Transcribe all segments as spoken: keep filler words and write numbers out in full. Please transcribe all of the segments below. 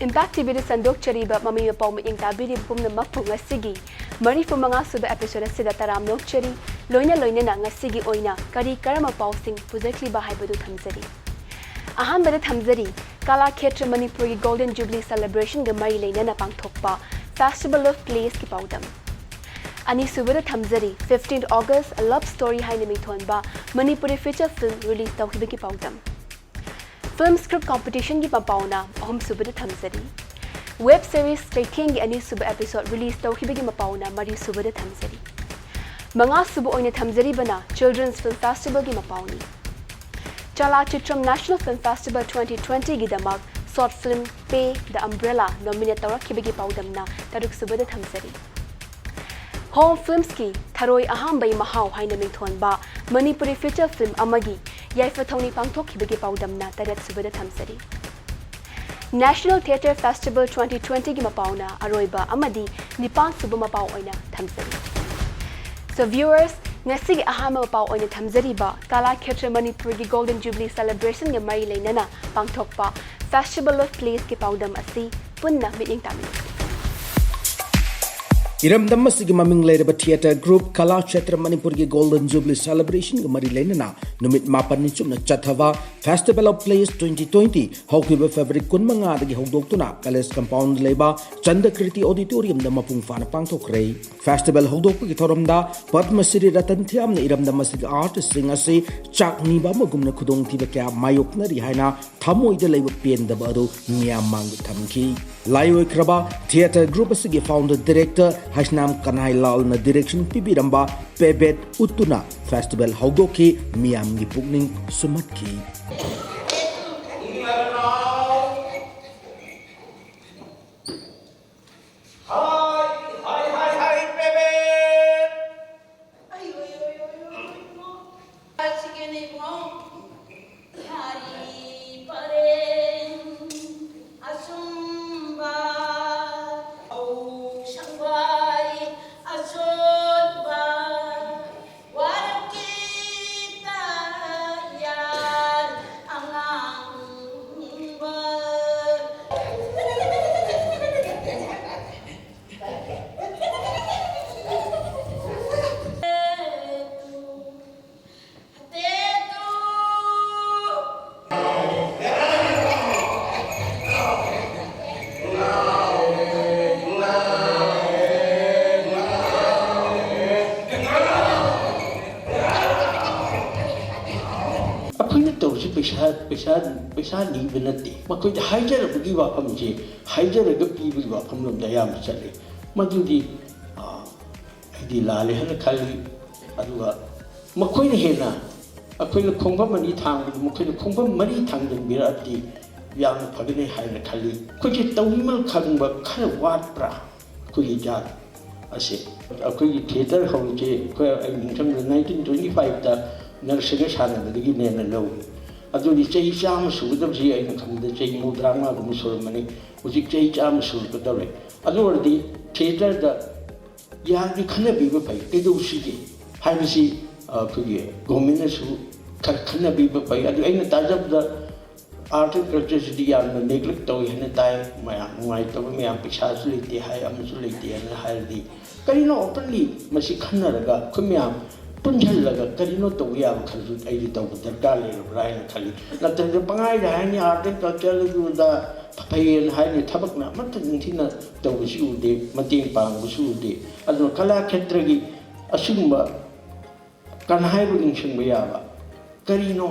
Impact T Vꯗ ꯁꯟꯗꯣꯛꯆꯔꯤꯕ ꯃꯃꯤ ꯃꯄꯥꯎ ꯃꯤꯠꯌꯦꯡ ꯇꯥꯕꯤꯔꯤꯕ ꯄꯨꯝꯅꯃꯛꯄꯨ ꯉꯁꯤꯒꯤ ꯃꯔꯤꯐꯨ ꯃꯉꯥ ꯁꯨꯕ episode ꯑꯁꯤꯗ ꯇꯔꯥꯝꯅ ꯑꯣꯛꯆꯔꯤ꯫ ꯂꯣꯏꯅ ꯂꯣꯏꯅꯅ ꯉꯁꯤꯒꯤ ꯑꯣꯏꯅ ꯀꯔꯤ ꯀꯔꯝꯕ ꯄꯥꯎꯁꯤꯡ ꯄꯨꯖꯈ꯭ꯔꯤꯕ ꯍꯥꯏꯕꯗꯨ ꯊꯝꯖꯔꯤ꯫ ꯑꯍꯥꯟꯕꯗ ꯊꯝꯖꯔꯤ, ꯀꯂꯥ ꯈꯦꯇ꯭ꯔ ꯃꯅꯤꯄꯨꯔꯒꯤ Golden Jubilee celebrationꯒ ꯃꯔꯤ ꯂꯩꯅꯅ ꯄꯥꯡꯊꯣꯛꯄ Festival of Playsꯀꯤ ꯄꯥꯎꯗꯝ꯫ ꯑꯅꯤꯁꯨꯕꯗ ꯊꯝꯖꯔꯤ, fifteenth August, A Love Story ꯍꯥꯏꯅ ꯃꯤꯡꯊꯣꯟꯕ ꯃꯅꯤꯄꯨꯔꯤ feature film release ꯇꯧꯈꯤꯕꯒꯤ ꯄꯥꯎꯗꯝ꯫ Film script competitionꯒꯤ ꯃꯄꯥꯎꯅ ꯑꯍꯨꯝꯁꯨꯕꯗ ꯊꯝꯖꯔꯤ꯫ Web series ꯆꯩꯊꯦꯡꯒꯤ ꯑꯅꯤꯁꯨꯕ episode release ꯇꯧꯈꯤꯕꯒꯤ ꯃꯄꯥꯎꯅ ꯃꯔꯤꯁꯨꯕꯗ ꯊꯝꯖꯔꯤ꯫ ꯃꯉꯥꯁꯨꯕ ꯑꯣꯏꯅ ꯊꯝꯖꯔꯤꯕꯅ Children's Film Festivalꯒꯤ ꯃꯄꯥꯎꯅꯤ꯫ ꯆꯂꯥꯆꯤꯇ꯭ꯔꯝ National Film Festival twenty twentyꯒꯤꯗꯃꯛ short film Pei the Umbrella nominate ꯇꯧꯔꯛꯈꯤꯕꯒꯤ ꯄꯥꯎꯗꯝꯅ ꯇꯔꯨꯛꯁꯨꯕꯗ ꯊꯝꯖꯔꯤ꯫ Home Filmsꯀꯤ ꯊꯔꯣꯏ ꯑꯍꯥꯝꯕꯩ ꯃꯍꯥꯎ ꯍꯥꯏꯅ ꯃꯤꯡꯊꯣꯟꯕ ꯃꯅꯤꯄꯨꯔꯤ feature film ꯑꯃꯒꯤ ꯌꯥꯏꯐ ꯊꯧꯅꯤ ꯄꯥꯡꯊꯣꯛꯈꯤꯕꯒꯤ ꯄꯥꯎꯗꯝꯅ ꯇꯔꯦꯠꯁꯨꯕꯗ ꯊꯝꯖꯔꯤ꯫ National Theatre Festival twenty twentyꯒꯤ ꯃꯄꯥꯎꯅ ꯑꯔꯣꯏꯕ ꯑꯃꯗꯤ ꯅꯤꯄꯥꯟꯁꯨꯕ ꯃꯄꯥꯎ ꯑꯣꯏꯅ ꯊꯝꯖꯔꯤ꯫ So viewers, ꯉꯁꯤꯒꯤ ꯑꯍꯥꯟꯕ ꯃꯄꯥꯎ ꯑꯣꯏꯅ ꯊꯝꯖꯔꯤꯕ ꯀꯂꯥ ꯈꯦꯇ꯭ꯔ ꯃꯅꯤꯄꯨꯔꯒꯤ Golden Jubilee celebrationꯒ ꯃꯔꯤ ꯂꯩꯅꯅ ꯄꯥꯡꯊꯣꯛꯄ Festival of Playsꯀꯤ ꯄꯥꯎꯗꯝ ꯑꯁꯤ ꯄꯨꯟꯅ ꯃꯤꯠꯌꯦꯡ ꯇꯥꯃꯤꯟꯅꯁꯤ꯫ ꯏꯔꯝꯗꯝ ꯑꯁꯤꯒꯤ ꯃꯃꯤꯡ ꯂꯩꯔꯕ theatre group ꯀꯂꯥ ꯈꯦꯇ꯭ꯔ ꯃꯅꯤꯄꯨꯔꯒꯤ Golden Jubilee celebrationꯒ ꯃꯔꯤ ꯂꯩꯅꯅ ꯅꯨꯃꯤꯠ ꯃꯥꯄꯟꯅꯤ ꯆꯨꯞꯅ ꯆꯠꯊꯕ Festival of Plays twenty twenty ꯍꯧꯈꯤꯕ February ꯀꯨꯟꯃꯉꯥꯗꯒꯤ ꯍꯧꯗꯣꯛꯇꯨꯅ Palace compound ꯂꯩꯕ ꯆꯟꯗꯀ꯭ꯔꯤꯇꯤ Auditoriumꯗ ꯃꯄꯨꯡ ꯐꯥꯅ ꯄꯥꯡꯊꯣꯛꯈ꯭ꯔꯦ꯫ Festival ꯍꯧꯗꯣꯛꯄꯒꯤ ꯊꯧꯔꯝꯗ ꯄꯗꯃ ꯁ꯭ꯔꯤ ꯔꯇꯟ ꯊꯤꯌꯥꯝꯅ ꯏꯔꯝꯗꯝ ꯑꯁꯤꯒꯤ artistꯁꯤꯡ ꯑꯁꯤ ꯆꯥꯛ ꯅꯤꯕ ꯑꯃꯒꯨꯝꯅ ꯈꯨꯗꯣꯡꯊꯤꯕ ꯀꯌꯥ ꯃꯥꯌꯣꯛꯅꯔꯤ ꯍꯥꯏꯅ ꯊꯃꯣꯏꯗ ꯂꯩꯕ ꯄꯦꯟꯗꯕ ꯑꯗꯨ ꯃꯤꯌꯥꯝ ꯃꯥꯡꯗ ꯊꯝꯈꯤ꯫ ꯂꯥꯏꯑꯣꯏꯈ꯭ꯔꯕ theatre group ꯑꯁꯤꯒꯤ founder director Heisnam ꯀꯅꯥꯏꯂꯥꯜꯅ direction ꯄꯤꯕꯤꯔꯝꯕ Pebet ꯎꯠꯇꯨꯅ festival ꯍꯧꯗꯣꯛꯈꯤ, ꯃꯤꯌꯥꯝꯒꯤ ꯄꯨꯛꯅꯤꯡ ꯁꯨꯝꯍꯠꯈꯤ꯫ ꯄꯩꯁꯥ ꯅꯤꯕ ꯅꯠꯇꯦ꯫ ꯃꯈꯣꯏꯗ ꯍꯥꯏꯖꯔꯕꯒꯤ ꯋꯥꯐꯝꯁꯦ ꯍꯥꯏꯖꯔꯒ ꯄꯤꯕꯒꯤ ꯋꯥꯐꯝꯂꯣꯝꯗ ꯑꯌꯥꯝꯕ ꯆꯠꯂꯤ꯫ ꯃꯗꯨꯗꯤ, ꯑ, ꯑꯩꯗꯤ ꯂꯥꯜꯂꯦ ꯍꯥꯏꯅ ꯈꯜꯂꯤ꯫ ꯑꯗꯨꯒ ꯃꯈꯣꯏꯅ ꯍꯦꯟꯅ, ꯑꯩꯈꯣꯏꯅ ꯈꯣꯡꯐꯝ ꯑꯅꯤ ꯊꯥꯡꯕꯗ ꯃꯈꯣꯏꯅ ꯈꯣꯡꯐꯝ ꯃꯔꯤ ꯊꯥꯡꯖꯤꯟꯕꯤꯔꯛꯑꯗꯤ ꯌꯥꯝꯅ ꯐꯒꯅꯤ ꯍꯥꯏꯅ ꯈꯜꯂꯤ꯫ ꯑꯩꯈꯣꯏꯁꯦ ꯇꯧꯕꯤꯃꯜ ꯈꯪꯕ ꯈꯔ ꯋꯥꯠꯄ꯭ꯔꯥ ꯑꯩꯈꯣꯏꯒꯤ ꯖꯥꯠ ꯑꯁꯦ? ꯑꯩꯈꯣꯏꯒꯤ ꯊꯤꯌꯦꯇꯔ ꯍꯧꯔꯤꯁꯦ ꯑꯩꯈꯣꯏ, ꯑꯩ ꯅꯤꯡꯁꯤꯡꯕꯗ nineteen twenty fiveꯇ ꯅꯔꯁꯤꯡꯒ ꯁꯥꯟꯅꯕꯗꯒꯤꯅꯦꯅ ꯂꯧꯏ꯫ ꯑꯗꯨꯗꯤ ꯆꯍꯤ ꯆꯥꯝꯃ ꯁꯨꯒꯗꯕꯁꯤ ꯑꯩꯅ ꯈꯟꯕꯗ ꯆꯍꯤ ꯃꯧꯗ꯭ꯔꯥ ꯃꯉꯥꯒꯨꯝꯕ ꯁꯨꯔꯝꯃꯅꯤ꯫ ꯍꯧꯖꯤꯛ ꯆꯍꯤ ꯆꯥꯝꯃ ꯁꯨꯔꯛꯀꯗꯧꯔꯦ꯫ ꯑꯗꯨ ꯑꯣꯏꯔꯗꯤ ꯊꯤꯌꯦꯇꯔꯗ ꯌꯥꯔꯗꯤ ꯈꯟꯅꯕꯤꯕ ꯐꯩ꯫ ꯀꯩꯗꯧꯁꯤꯒꯦ ꯍꯥꯏꯕꯁꯤ, ꯑ, ꯑꯩꯈꯣꯏꯒꯤ ꯒꯣꯔꯃꯦꯟꯅꯁꯨ ꯈꯔ ꯈꯟꯅꯕꯤꯕ ꯐꯩ꯫ ꯑꯗꯨ ꯑꯩꯅ ꯇꯥꯖꯕꯗ ꯑꯥꯔꯠ ꯑꯦꯟ ꯀꯜꯆꯔꯁꯤꯗꯤ ꯌꯥꯝꯅ ꯅꯦꯒ꯭ꯂꯦꯛ ꯇꯧꯏ ꯍꯥꯏꯅ ꯇꯥꯏ꯫ ꯃꯌꯥꯝ ꯅꯨꯡꯉꯥꯏꯇꯕ ꯃꯌꯥꯝ, ꯄꯩꯁꯥꯁꯨ ꯂꯩꯇꯦ ꯍꯥꯏ, ꯑꯃꯁꯨ ꯂꯩꯇꯦ ꯍꯥꯏꯅ ꯍꯥꯏꯔꯗꯤ ꯀꯔꯤꯅꯣ ꯑꯣꯄꯟꯂꯤ ꯃꯁꯤ ꯈꯟꯅꯔꯒ ꯑꯩꯈꯣꯏ ꯃꯌꯥꯝ ꯄꯨꯟꯁꯤꯜꯂꯒ ꯀꯔꯤꯅꯣ ꯇꯧꯕ ꯌꯥꯕ ꯈꯔꯁꯨ ꯑꯩꯗꯤ ꯇꯧꯕ ꯗꯔꯀꯥꯔ ꯂꯩꯔꯕ꯭ꯔꯥ ꯍꯥꯏꯅ ꯈꯜꯂꯤ꯫ ꯅꯠꯇ꯭ꯔꯒ ꯄꯪꯍꯥꯏꯗ ꯍꯥꯏꯅꯤ ꯑꯥꯔꯠ ꯑꯦꯟ ꯀꯜꯆꯔ ꯑꯗꯨꯗ ꯐꯩꯌꯦꯅ ꯍꯥꯏꯅꯤ, ꯊꯕꯛꯅ ꯑꯃꯠꯇ ꯅꯤꯡꯊꯤꯅ ꯇꯧꯕꯁꯨ ꯎꯗꯦ, ꯃꯇꯦꯡ ꯄꯥꯡꯕꯁꯨ ꯎꯗꯦ꯫ ꯑꯗꯨꯅ ꯀꯂꯥ ꯈꯦꯇ꯭ꯔꯒꯤ ꯑꯁꯤꯒꯨꯝꯕ ꯀꯅꯥ ꯍꯥꯏꯕꯨ ꯅꯤꯡꯁꯤꯡꯕ ꯌꯥꯕ ꯀꯔꯤꯅꯣ?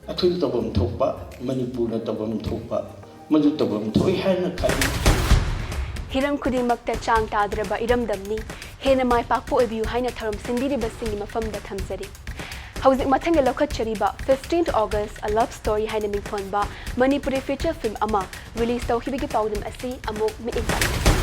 ꯑꯩꯈꯣꯏꯅ ꯇꯧꯐꯝ ꯊꯣꯛꯄ, ꯃꯅꯤꯄꯨꯔꯅ ꯇꯧꯐꯝ ꯊꯣꯛꯄ ꯃꯗꯨ ꯇꯧꯐꯝ ꯊꯣꯛꯏ ꯍꯥꯏꯅ ꯈꯜꯂꯤ꯫ ꯍꯤꯔꯝ ꯈꯨꯗꯤꯡꯃꯛꯇ ꯆꯥꯡ ꯇꯥꯗ꯭ꯔꯕ ꯏꯔꯝꯗꯝꯅꯤ꯫ ꯍꯦꯟꯅ ꯃꯥꯏ ꯄꯥꯛꯄ ꯑꯣꯏꯕꯤꯌꯨ ꯍꯥꯏꯅ ꯊꯧꯔꯝ ꯁꯤꯟꯕꯤꯔꯤꯕꯁꯤꯡꯒꯤ ꯃꯐꯝꯗ ꯊꯝꯖꯔꯤ꯫ ꯍꯧꯖꯤꯛ ꯃꯊꯪꯒꯤ ꯂꯧꯈꯠꯆꯔꯤꯕ Fifteenth August A Love Story ꯍꯥꯏꯅ ꯃꯤꯡꯊꯣꯟꯕ ꯃꯅꯤꯄꯨꯔꯤ ꯐꯤꯆꯔ ꯐꯤꯜꯝ ꯑꯃ ꯔꯤꯂꯤꯖ ꯇꯧꯈꯤꯕꯒꯤ ꯄꯥꯎꯗꯝ ꯑꯁꯤ ꯑꯃꯨꯛ ꯃꯤꯠꯌꯦꯡ ꯇꯥꯛꯆꯁꯤ꯫